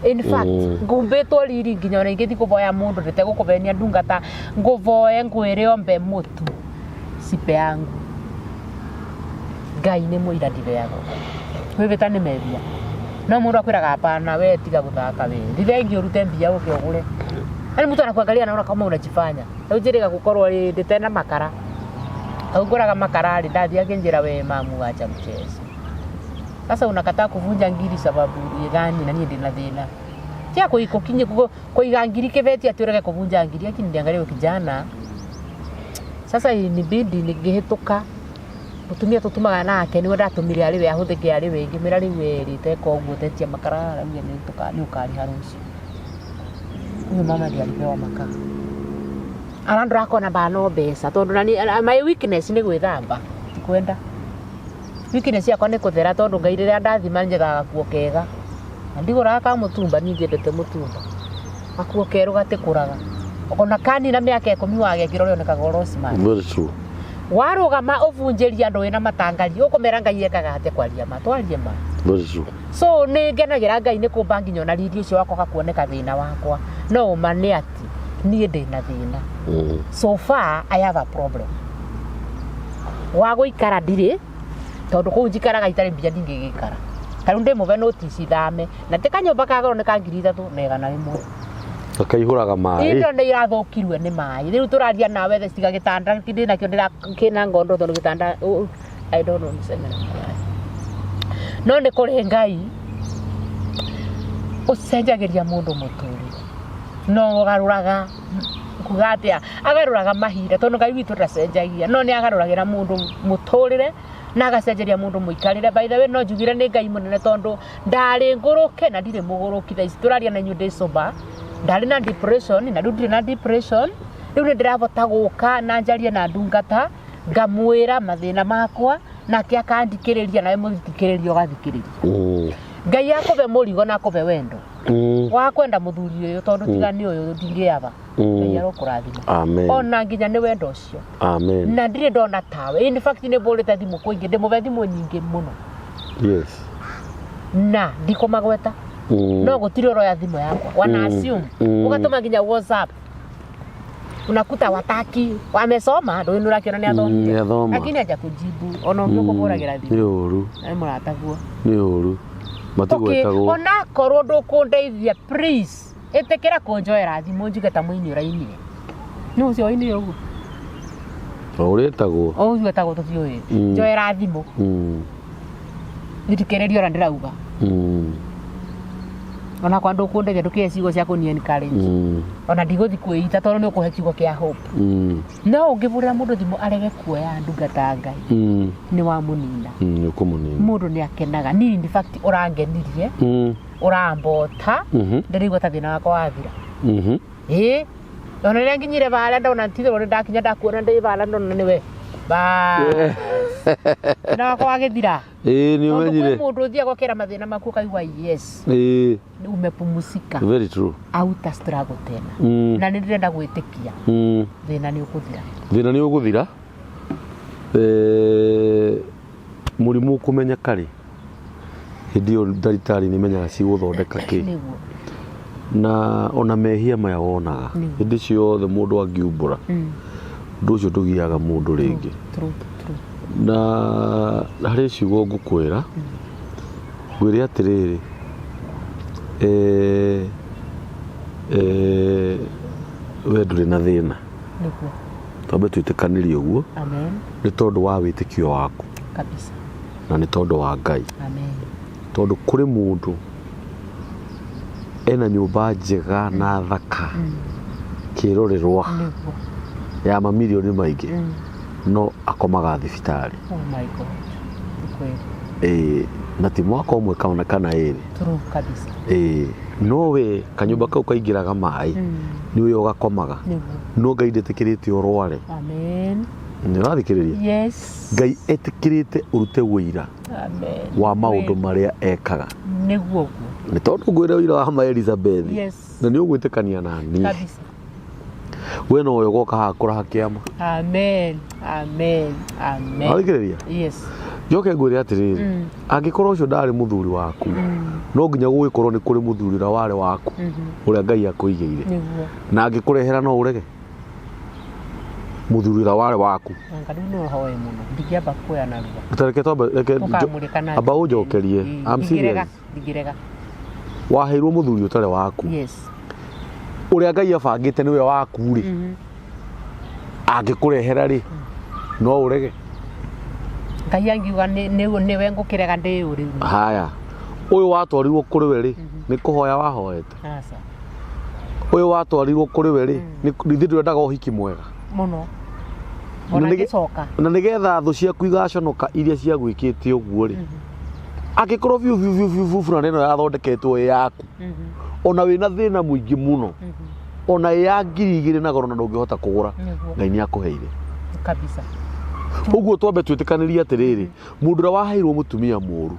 In fact ngumbĩtwo riri nginya ona ingĩthiĩ kũvoya mũndũ ndĩtegũkũvenia ndungata ngũvoe ngwĩre ombe mũtu sipe yangu. Ngai nĩ mũira ndibeagwo. Kwĩbĩta nĩ mehia. No mũndũ akwĩraga hapana, we tiga gũthaka we. Rithengi ũrute mbia ũke ũgũre. Yaani mtu anakuangalia anaona kama unajifanya. Rĩu njĩrĩga gũkorwo rĩ ndĩtena makara. Hau ngũraga makara rĩ ndathiĩ akĩnjĩra we mamu wacha mchezo. Sasa unakataa kuvunja ngiri sababu gani na niĩ ndĩna thĩna. Tia kũiga ngiri kĩbeti atĩ ũrege kũvunja ngiri lakini ndiangalia huyo kijana. Sasa inibidi ningĩhĩtũka mũtumia tũtumaga nake nĩwe ndatũmire arĩ we ahũthĩke arĩ we ngĩmwĩra rĩu we rĩ teka ũguo tetia makara arauga nĩ ũkarĩha rũciũ. Huyo mama ndiye alipewa makaa. Arandora akona bana mbeca tondũ nani my weakness nĩ gwĩthamba tikwenda. Weakness yakwa nĩ kũthera tondũ Ngai rĩrĩa ndathima njegaga gakuo kega. Na ndigũraga ka mũtumba niĩ ndiendete mũtumba. Gakuo kerũ gatikũraga. Ona kanina mĩaka 10 wagekĩra ũrĩonekaga ũrĩ o smart. Very true. Warũgama ũbunjĩria andũ wĩna matangari ũkũmera Ngai ekaga atĩa kwaria ma twarie ma. Very true. So nĩ ngenagĩra Ngai nĩ kũmba nginya ona riri ũcio wakwa gakuoneka thĩna wakwa. No ũma nĩ atĩ niĩ ndĩna thĩna. So far I have a problem. Wa gũikara ndirĩ tondũ kũu njikaraga itarĩ mbia ndingĩgĩikara. Ta rĩu ndĩmũbe notice thame na ti kanyũmba ka goro nĩ ka 3100. Gakaihũraga maĩ. Indo nĩ irathũkirwe nĩ maĩ. Rĩu tũraria nawe thaa tiga gĩtanda ndĩ nakĩo ndĩra kĩna ngondo tondũ gĩtanda I don't know niseme namna gani. No nĩ kũrĩ Ngai ũcenjagĩria mũndũ mũtũrĩre. No ũgarũraga kuga atĩa agarũraga mahinda tondũ Ngai witũ ndacenjagia no nĩ agarũragĩra mũndũ mũtũrĩre na agacenjeria mũndũ mũikarĩre. By the way no njugire nĩ Ngai mũnene tondũ ndarĩ ngũrũke na ndirĩ mũgũrũki thaa ici tũraria na inyuĩ ndĩ sober. Ndarĩ na depression na rĩu ndirĩ na depression. Rĩu nĩ ndĩrabota gũka na njarie na ndungata ngamwĩra mathĩna makwa nake akandikĩrĩria nawe mũthikĩrĩria ũgathikĩrĩria. Ngai akũbe mũrigo na akũbe wendo wa kwenda mũthuri ũyũ tondũ tiga nĩ ũyũ ndingĩaba. Ngai arokũrathima. Amen. Ona nginya nĩ wendo ũcio. Amen. Na ndirĩ ndona tawe. In fact nĩ mbũrĩte thimũ kũingĩ ndĩmũbe thimũ nyingĩ mũno. Yes. Na ndikũmagweta. No gũtirĩ ũroya thimũ yakwa. Wana assume. Ũgatũma nginya WhatsApp. Unakuta wataki wamesoma ndũĩ nĩ ũrakĩona nĩ athomire. Nĩ athoma. Lakini haja kujibu ona ũngĩ ũkũhũragĩra thimũ. Nĩ ũru. Nĩ mũrataguo. Nĩ ũru. Matigwetagwo. Onakorwo ndũkũndeithia please ĩtĩkĩra kũnjoera thimũ njuge ta mũini ũrainire. Nĩ ũcio wainire ũguo? O ũrĩa etagwo. O ũcio etagwo tũtiũĩ. Njoera thimũ. Thikĩrĩria ũrĩa ndĩrauga. Ona kwa ndũkũndeithia ndũkĩhe ciugo cia kũni encourage. Ona ndigũthiĩ kwĩita tondũ nĩ ũkũhe kiugo kĩa hope. No ũngĩbũrĩra mũndũ thimũ arege kuoya ndungata ya Ngai nĩ wamũnina. Nĩ ũkũmũnina. Mũndũ nĩ akenaga. Niĩ in fact ũrangenirie ũrambota ndĩraigua ta thĩna wakwa wathira. Ĩĩ ona rĩrĩa nginyire barĩa ndona titherũ nĩ ndakinya ndakuona ndĩ barĩa ndona nĩwe. Bas. Thĩna wakwa wagĩthira. Ĩĩ nĩ Tondũ kwĩ ũmenyire. mũndũ ũthiaga ũkera mathĩna maku ũkaigua yes. Ĩĩ. Umepumusika. Very true. Auta struggle tena. Na nĩ ndĩrenda gwĩtĩkia. Thĩna nĩ ũkũthira. Thĩna nĩ ũgũthira. Mũrimũ ũkũmenya karĩ hĩndĩ ĩyo ndagĩtarĩ nĩ menyaga cigũthondeka kĩ. Nĩguo. Na ona mehia maya wonaga hĩndĩ ciothe mũndũ angiumbũra ũndũ ũcio ndũgiaga mũndũ rĩngĩ. True, true. Na harĩ ciugo ngũkwĩra ngwĩre atĩrĩrĩ we ndũrĩ na thĩna. Nĩguo. Twambe twĩtĩkanĩrie ũguo. Amen. Nĩ tondũ wa wĩtĩkio waku. Kabisa. Na nĩ tondũ wa Ngai. Amen. Tondũ kũrĩ mũndũ ena nyũmba njega na thaka kĩrorerwa Nĩguo. ya mamirioni maingĩ no akomaga thibitarĩ. Oh my God. Nĩ kweli. Ĩĩ na ti mwaka ũmwe kana ĩrĩ. True kabisa. Ĩĩ no we kanyũmba kau kaingĩraga maĩ nĩ ũyũ ũgakomaga. Nĩguo. No Ngai ndetĩkĩrĩte ũrware. Amen. Nĩ ũrathikĩrĩria? Yes. Ngai etĩkĩrĩte ũrute ũira Amen. wa maũndũ marĩa ekaga. Nĩguo ũguo. Nĩ tondũ ngwĩre ũira wa ma Elizabeth. Yes. Na nĩ ũgwĩtĩkania na niĩ. Kabisa. We nowe ũgoka haha kũraha kĩama. Amen. Amen. Amen. Ũrathikĩrĩria? Yes. Njoke ngwĩre atĩrĩrĩ, angĩkorwo ũcio ndarĩ mũthuri waku, no nginya gũgĩkorwo nĩ kũrĩ mũthuri ũrĩa warĩ waku, ũrĩa Ngai akũigĩire. Nĩguo. Na angĩkũrehera no ũrege. Mũthuri ũrĩa warĩ waku. Anga rĩu no hoe mũno. Ndingĩamba kuoya narua. Tareke twambe reke Tũkamũrĩka na amba ũnjokerie. I'm Ndingĩrega, serious. ndingĩrega. Waheirwo mũthuri ũtarĩ waku. Yes. Ũrĩa Ngai abangĩte nĩwe waku rĩ. Angĩkũrehera rĩ, no ũrege. Ngai angiuga nĩwe ngũkĩrega ndĩũ rĩu. Haya. Ũyũ watwarirwo kũrĩ we rĩ, nĩ kũhoya wahoete. Aca. Ũyũ watwarirwo kũrĩ we rĩ, nĩ ithuĩ ndwendaga ũhiki mwega. Mũno. Ona ngĩcoka. Na nĩgetha thũ ciaku igaconoka iria ciagwĩkĩte ũguo rĩ, angĩkorwo biũ biũ biũ biũ biũ burana ĩno yathondeketwo ĩ yaku, ona wĩna thĩna mũingĩ mũno, ona ĩ ya 2000 na goro na ndũngĩhota kũgũra, Ngai nĩ akũheire. Kabisa. Ũguo twambe twĩtĩkanĩrie atĩrĩrĩ, mũndũ ũrĩa waheirwo mũtumia mũru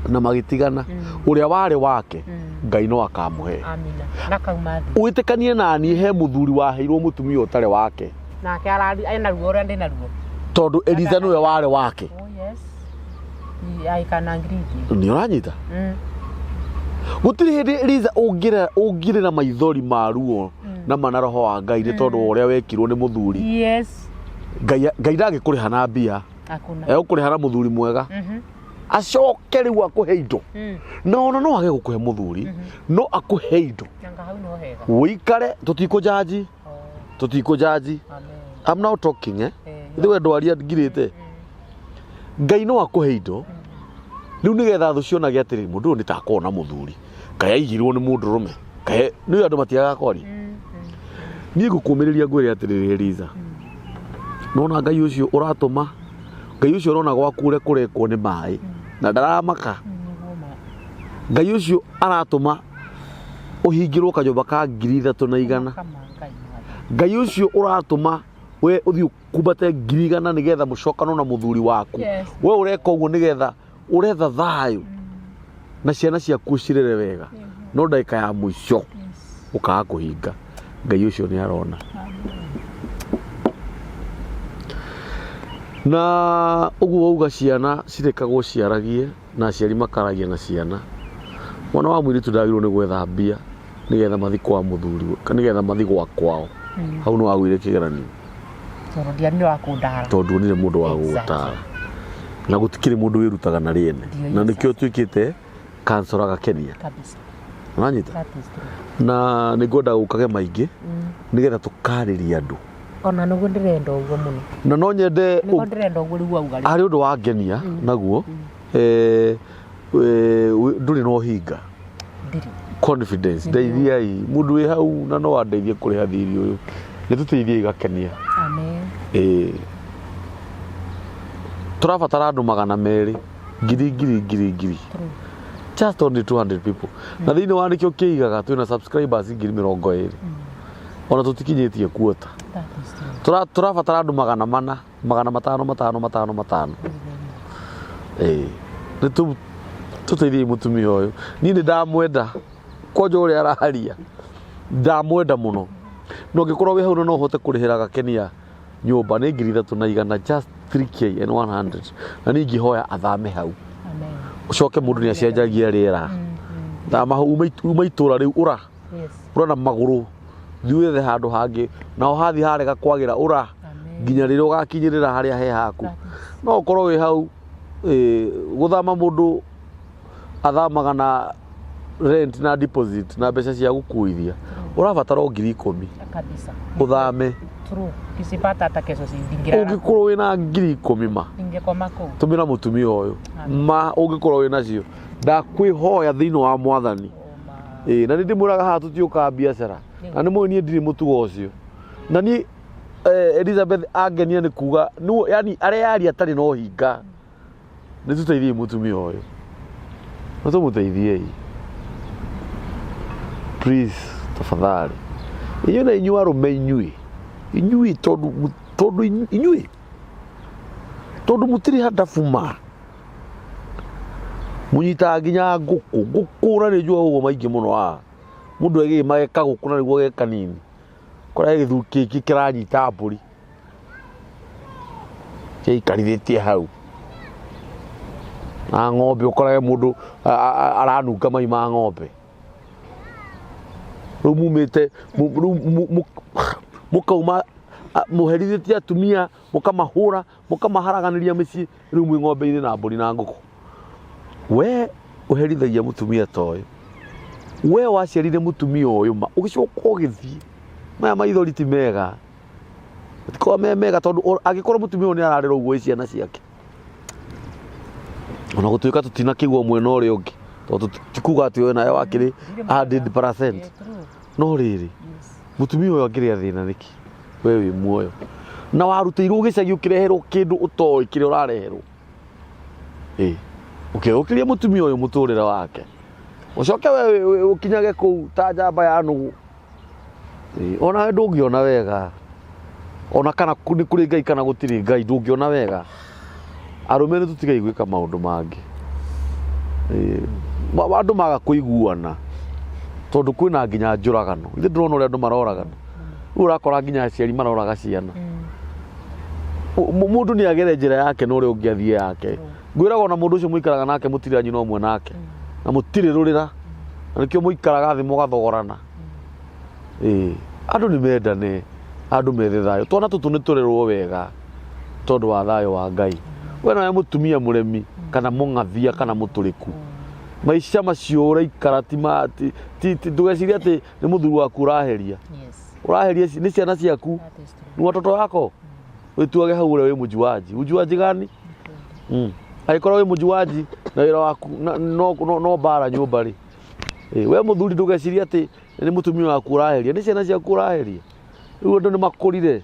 na magĩtigana, ũrĩa warĩ wake, Ngai no akamũhe. Amina. Na kauma thĩ. Wĩtĩkanie na niĩ he mũthuri waheirwo mũtumia ũtarĩ wake. Nake arari ena ruo ũrĩa ndĩ naruo. Tondũ Eliza nĩwe warĩ wake. Oh yes. I can agree with you. Nĩ ũranyita? Gũtirĩ hĩndĩ Eliza ũngĩrĩra maithori ma ruo na mana roho wa Ngai nĩ tondũ wa ũrĩa wekirwo nĩ mũthuri. Yes. Ngai ndangĩkũrĩha na mbia. Hakuna. Egũkũrĩha na mũthuri mwega. Acoke rĩu akũhe indo. Na ona no age gũkũhe mũthuri, no akũhe indo. Nanga hau no hega. Ũikare tũtikũjaji. Tũtikũjaji. Amen. I'm now talking eh. Ithuĩ we ndwaria ngirĩte. Ngai no akũhe indo. Rĩu nĩgetha thũ cionage atĩrĩrĩ, mũndũ ũyũ nĩ ta akorwo na mũthuri. Kaĩ aigirwo nĩ mũndũrũme. Kaĩ nĩ andũ matiagaga kwaria. Niĩ ngũkũmĩrĩria ngwĩre atĩrĩrĩ Eliza. Nona Ngai ũcio ũratũma, Ngai ũcio ũrona gwaku ũrĩa kũrekwo nĩ maĩ na ndaramaka. Ngai ũcio aratũma ũhingĩrwo kanyũmba ka 3,100. Ngai ũcio ũratũma we ũthiĩ ũkumbate 100,000 nĩgetha mũcokano na mũthuri waku. We ũreka ũguo nĩgetha ũretha thayũ na ciana ciaku ũcirere wega. No ndagĩka ya mũico ũkaga kũhinga. Ngai ũcio nĩ arona. Na ũguo wauga ciana cirekagwo ciaragie na aciari makaragia na ciana. Mwana wa mũirĩtu ndagĩrĩirwo nĩ gwetha mbia nĩgetha mathiĩ kwa mũthuri, nĩgetha mathiĩ gwa kwao. Hau nĩ wagũire kĩgeranio. Tondũ ndiarĩ wa kũndara. Tondũ ndionire mũndũ wa gũgũtara. Na gũtikĩrĩ mũndũ wĩrutaga na rĩene. Na nĩkĩo tuĩkĩte kansora gakenia. Kabisa. Ũranyita? That is true. Na nĩ ngwenda gũkage maingĩ nĩgetha tũkarĩrie andũ. Ona nĩguo ndĩrenda ũguo mũno. Na no nyende Nĩguo ndĩrenda ũguo rĩu wauga rĩu. harĩ ũndũ wangenia naguo, ndũrĩ na ũhinga. Ndirĩ. Confidence, ndeithiai mũndũ wĩ hau na no andeithie kũrĩha thirĩ ũyũ. Nĩ tũteithiei gakenia. Amen. Tũrabatara andũ 200, ngiri, ngiri, ngiri, ngiri. Just only 200 people. Na thĩinĩ wa nĩkĩo kĩigaga twĩna subscribers 20,000. Ona tũtikinyĩtie kuota. That is true. Tũrabatara andũ 400, 500, 500, 500, 500. Nĩ tũteithiei mũtumia ũyũ. Niĩ nĩ ndamwenda. Kwanja ũrĩa araria. Ndamwenda mũno. Na ũngĩkorwo wĩ hau na no ũhote kũrĩhĩra gakenia nyũmba nĩ 3,100, just 3K and 100. Na niĩ ingĩhoya athame hau. Amen. Ũcoke mũndũ nĩ acenjagia rĩera. Thama hau, uma itũra rĩu, ũra. Yes. Ũra na magũrũ. Thiĩ wethe handũ hangĩ. Naho hathiĩ harega kwagĩra, ũra. Amen. Nginya rĩrĩa ũgakinyĩrĩra harĩa he haku. No ũkorwo wĩ hau, gũthama mũndũ athamaga na rent na deposit na mbeca cia gũkuithia. Ũrabatara o 10,000. Kabisa. Ũthame. True. Kisipata hata kesho singĩrara. Ũngĩkorwo wĩna 10,000 ma. Ingĩkoma kũu. Tũmĩra mũtumia ũyũ. Ma ũngĩkorwo wĩnacio. Ndakwĩhoya thĩinĩ wa Mwathani. Na nĩ ndĩmwĩraga haha tũtiũkaga biacara. Na nĩ mũĩ niĩ ndirĩ mũtugo ũcio. Na niĩ Elizabeth angenia nĩ kuga, yani arearia atarĩ na ũhinga. Nĩ tũteithiei mũtumia ũyũ. Nĩ tũmũteithiei. Please, tafadhali. Inyuĩ na inyuĩ arũme inyuĩ. Inyuĩ tondũ inyuĩ. Tondũ mũtirĩ handabu ma. Mũnyitaga nginya ngũkũ. Ngũkũ na nĩ njũa ũguo maingĩ mũno haha. Mũndũ egĩma geka gũkũ na nĩguo ge kanini. Kũrĩa gĩthurĩ kĩngĩ kĩranyita mbũri. Kĩikarithĩtie hau. Na ng'ombe ũkorage mũndũ aranunga mai ma ng'ombe. Rĩu mumĩte, rĩu mũkauma Mũherithĩtie atumia, mũkamahũra, mũkamaharaganĩria mĩciĩ, rĩu mwĩ ng'ombe-inĩ na mbũri na ngũkũ. We ũherithagia mũtumia ta ũyũ, we waciarire mũtumia ũyũ ma ũgĩcoka ũgĩthiĩ, maya maithori ti mega, matikoragwo me mega tondũ angĩkorwo mũtumia ũyũ nĩ ararĩra ũguo ĩ ciana ciake, ona gũtuĩka tũtinakĩgua mwena ũrĩa ũngĩ, tondũ ti kuga atĩ we nawe wakĩrĩ 100%, no rĩrĩ mũtumia ũyũ angĩrĩa thĩna nĩkĩ we wĩ muoyo na warutĩirwo gĩcagi ũkĩreherwo kĩndũ ũtoĩ kĩrĩa ũrareherwo? Ĩ ũkĩũkĩria mũtumia ũyũ mũtũrĩre wake, ũcoke we ũkinyage kũu ta njamba ya nũgũ. Ĩ, onawe ndũngĩona wega, ona kana nĩ kũrĩ Ngai kana gũtirĩ Ngai, ndũngĩona wega. Arũme nĩ tũtigei gwĩka maũndũ mangĩ. Ĩ, andũ maga kũiguana tondũ kwĩna nginya njũragano. Ithe ndũrona ũrĩa andũ maroragana? Rĩu ũrakora nginya aciari maroraga ciana. Mũndũ nĩ agere njĩra yake na ũrĩa ũngĩ athiĩ yake. Ngwĩraga ona mũndũ ũcio mũikaraga nake mũtirĩ a nyina ũmwe nake na mũtirĩ rũrĩra, na nĩkĩo mũikaraga thĩ mũgathogorana. Ĩĩ, andũ nĩ mendane, andũ methe thayũ. Twana tũtũ nĩ tũrerwo wega tondũ wa thayũ wa Ngai. We nawe mũtumia mũremi kana mũng'athia kana mũtũrĩku, maica macio ũraikara ti ma ndũgecirie atĩ nĩ mũthuri waku ũraheria. Ũraheria nĩ ciana ciaku. That is true. Ni watoto wako. Wĩtuage hau ũrĩa wĩ mũjuaji. Ujuaji gani? Angĩkorwo wĩ mũjuaji na wĩra waku no mbara nyũmba rĩ. Ĩ, we mũthuri ndũgecirie atĩ nĩ mũtumia waku ũraheria, nĩ ciana ciaku ũraheria. Rĩu andũ nĩ makũrire,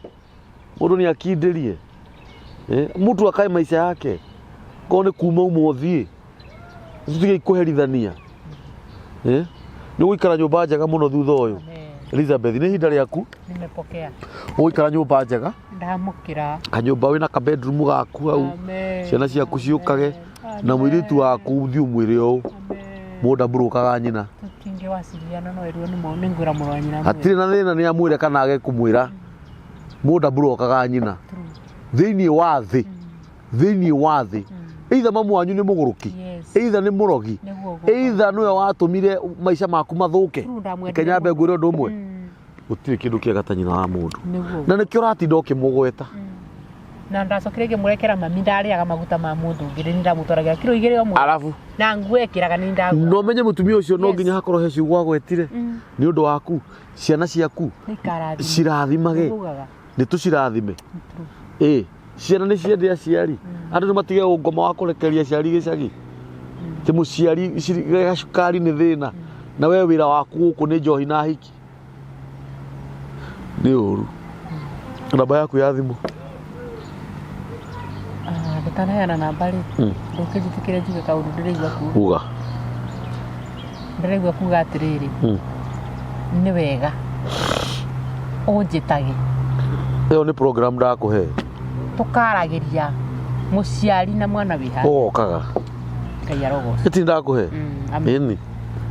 mũndũ nĩ akindĩrie. Mũndũ akae maica yake. Korwo nĩ kuma uma ũthiĩ, tũtige kũherithania. Nĩ ũgũikara nyũmba njega mũno thutha ũyũ. Amen. Elizabeth, nĩ ihinda rĩaku. Nimepokea. Ũgũikara nyũmba njega. Ndamũkĩra. Kanyũmba wĩna ka bedroom gaku hau. Amen. Ciana ciaku ciũkage. Amen. Na mũirĩtu waku thiĩ ũmwĩre ũũ. Amen. Mũndũ ndamburũkaga nyina. Tũtingĩwaciliana no ĩrwo nĩ ngwĩra mũrũ wa nyina. Hatirĩ na thĩna nĩ amwĩre kana age kũmwĩra. Mũndũ ndamburũkaga nyina. Thĩinĩ wa thĩ. Thĩinĩ wa thĩ. Either mamu wanyu nĩ mũgũrũki. Either nĩ mũrogi. Either nĩwe watũmire maica maku mathũke. Reke nyambe ngwĩre ũndũ ũmwe. Gũtirĩ kĩndũ kĩega ta nyina wa mũndũ. Na nĩkĩo ũratinda ũkĩmũgweta. Na ndacokire ngĩmũrekera mami, ndarĩaga maguta ma mũndũ ũngĩ, nĩ ndamũtwaragĩra kiro 2 o mweri. Arabu. Na nguo ekĩraga nĩ ndagũra. No menye mũtumia ũcio no nginya hakorwo he ciugo agwetire nĩ ũndũ waku, ciana ciaku cirathimage. Nĩ tũcirathime. Ĩ, ciana nĩ ciende aciari. Andũ nĩ matige ũngoma wa kũrekeria aciari gĩcagi. Ti mũciari gacukari nĩ thĩna. Na we wĩra waku gũkũ nĩ njohi na hiki. Nĩ ũru. Namba yaku ya thimũ. Ndikanaheana namba rĩ, ndũkĩnjĩtĩkĩre njuge kaũndũ ndĩraigua kuga. Uga. Ndĩraigua kuga atĩrĩrĩ, nĩ wega ũnjĩtage. Ĩyo nĩ program ndakũhe. Tũkaragĩria mũciari na mwana wĩ haha. Ũgokaga. Ngai arogocwo. Ĩti ndakũhe. Amen. Ĩni.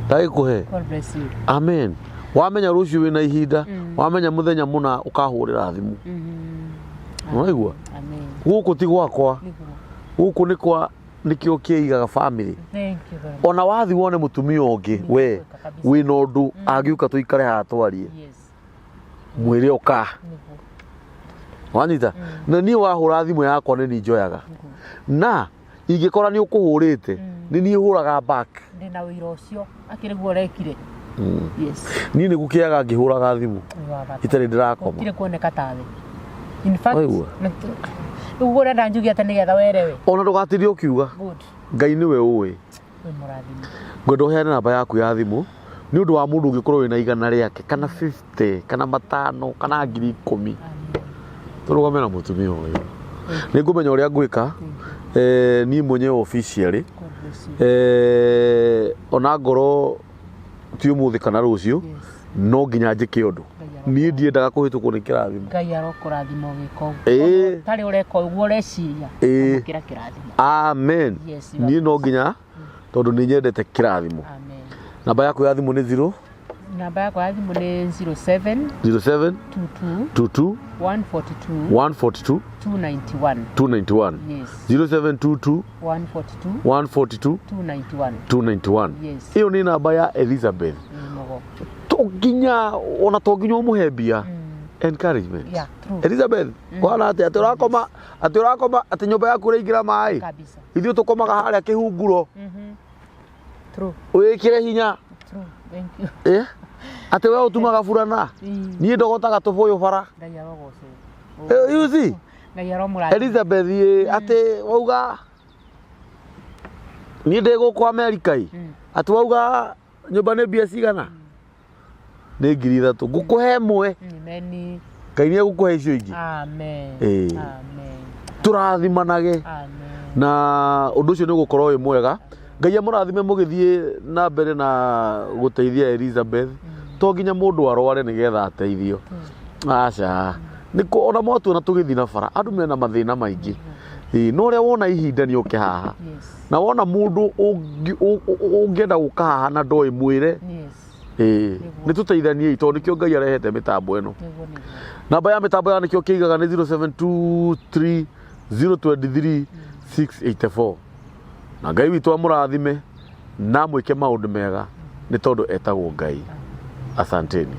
Ndagĩkũhe. God bless you. Amen. Wamenya rũciũ wĩna ihinda, wamenya mũthenya mũna ũkahũrĩra thimũ. Ũraigua? Amen. Gũkũ ti gwakwa. Nĩguo. Gũkũ nĩ kwa nĩkĩo kĩigaga family. Thank you very much. Ona wathi wone mũtumia ũngĩ we kabisa. wĩna ũndũ angĩũka tũikare haha twarie. Yes. Mwĩre ũka. Nĩguo. Wanyita? Na niĩ wahũra thimũ yakwa nĩ niĩ njoyaga. Na ingĩkora nĩ ũkũhũrĩte, nĩ niĩ hũraga back. Ndĩna ũira ũcio akĩrĩ guo ũrekire. Yes. Niĩ nĩ gũkĩaga ngĩhũraga thimũ Nĩ wa bata. itarĩ ndĩrakoma. Gũtirĩ kuoneka tawe. In fact, Waigua? rĩu ũrenda njuge atĩ nĩgetha werewe. Ona ndũgatinde ũkiuga. Good. Ngai nĩwe ũĩ. Wĩ mũrathime. Ngwenda ũheane namba yaku ya thimũ nĩ ũndũ wa mũndũ ũngĩkorwo wĩna 100 rĩake kana 50 kana 5 kana 10,000. Tũrũgame na mũtumia ũyũ. Nĩ ngũmenya ũrĩa ngwĩka. Niĩ mwenyewe officially. God bless you. Ona ngorwo ti ũmũthĩ kana rũciũ, no nginya njĩke ũndũ. Niĩ ndiendaga kũhĩtũkwo nĩ kĩrathimo. Ngai arokũrathima ũgĩka ũguo. Ũtarĩ ũreka ũguo ũreciria. Amũkĩra kĩrathimo. Amen. Yes, you are Niĩ no nginya tondũ nĩ nyendete kĩrathimo. Amen. Namba yaku ya thimũ nĩ 0 Namba yakwa ya thimũ nĩ 07 07 22 22 142 142 291. 291. Yes. 0722 142 142 291. 291. Yes. Ĩyo nĩ namba ya Elizabeth. Nĩ mũgo. To nginya ona to nginya ũmũhe mbia. Encouragement. Yeah, true. Elizabeth, kwana atĩ atĩ ũrakoma, atĩ ũrakoma, atĩ nyũmba yaku ũraingĩra maĩ. Kabisa. Ithuĩ tũkomaga harĩa kĩhunguro. True. Wĩkĩre hinya. True. Thank you. Eh? Atĩ we ũtumaga burana. Niĩ ndogotaga tũbũyũ bara. Ngai arogocwo. Eh, you see? Ngai aromũrathima. Elizabeth ĩ, atĩ wauga niĩ ndĩ gũkũ Amerika ĩ. Atĩ wauga nyũmba nĩ mbia cigana? Nĩ 3000. Ngũkũhe ĩmwe. Amen. Ngai nĩ egũkũhe icio ingĩ. Amen. Ĩĩ. Amen. Tũrathimanage. Amen. Na ũndũ ũcio nĩ ũgũkorwo wĩ mwega. Ngai amũrathime mũgĩthiĩ na mbere na gũteithia Elizabeth. To nginya mũndũ arware nĩgetha ateithio. Aca. Nĩ kũ ona mwatuona tũgĩthiĩ na bara, andũ mena mathĩna maingĩ. Ĩĩ, no ũrĩa wona ihinda nĩ ũke haha. Yes. Na wona mũndũ ũngĩenda gũka haha na ndoĩ mwĩre. Yes. Ĩĩ, nĩ tũteithaniei tondũ nĩkĩo Ngai arehete mĩtambo ĩno. Nĩguo nĩguo. Namba ya mĩtambo ya nĩkĩo kĩigaga nĩ 0723 023 684. Na Ngai witũ amũrathime na amwĩke maũndũ mega nĩ tondũ etagwo Ngai. Asanteni.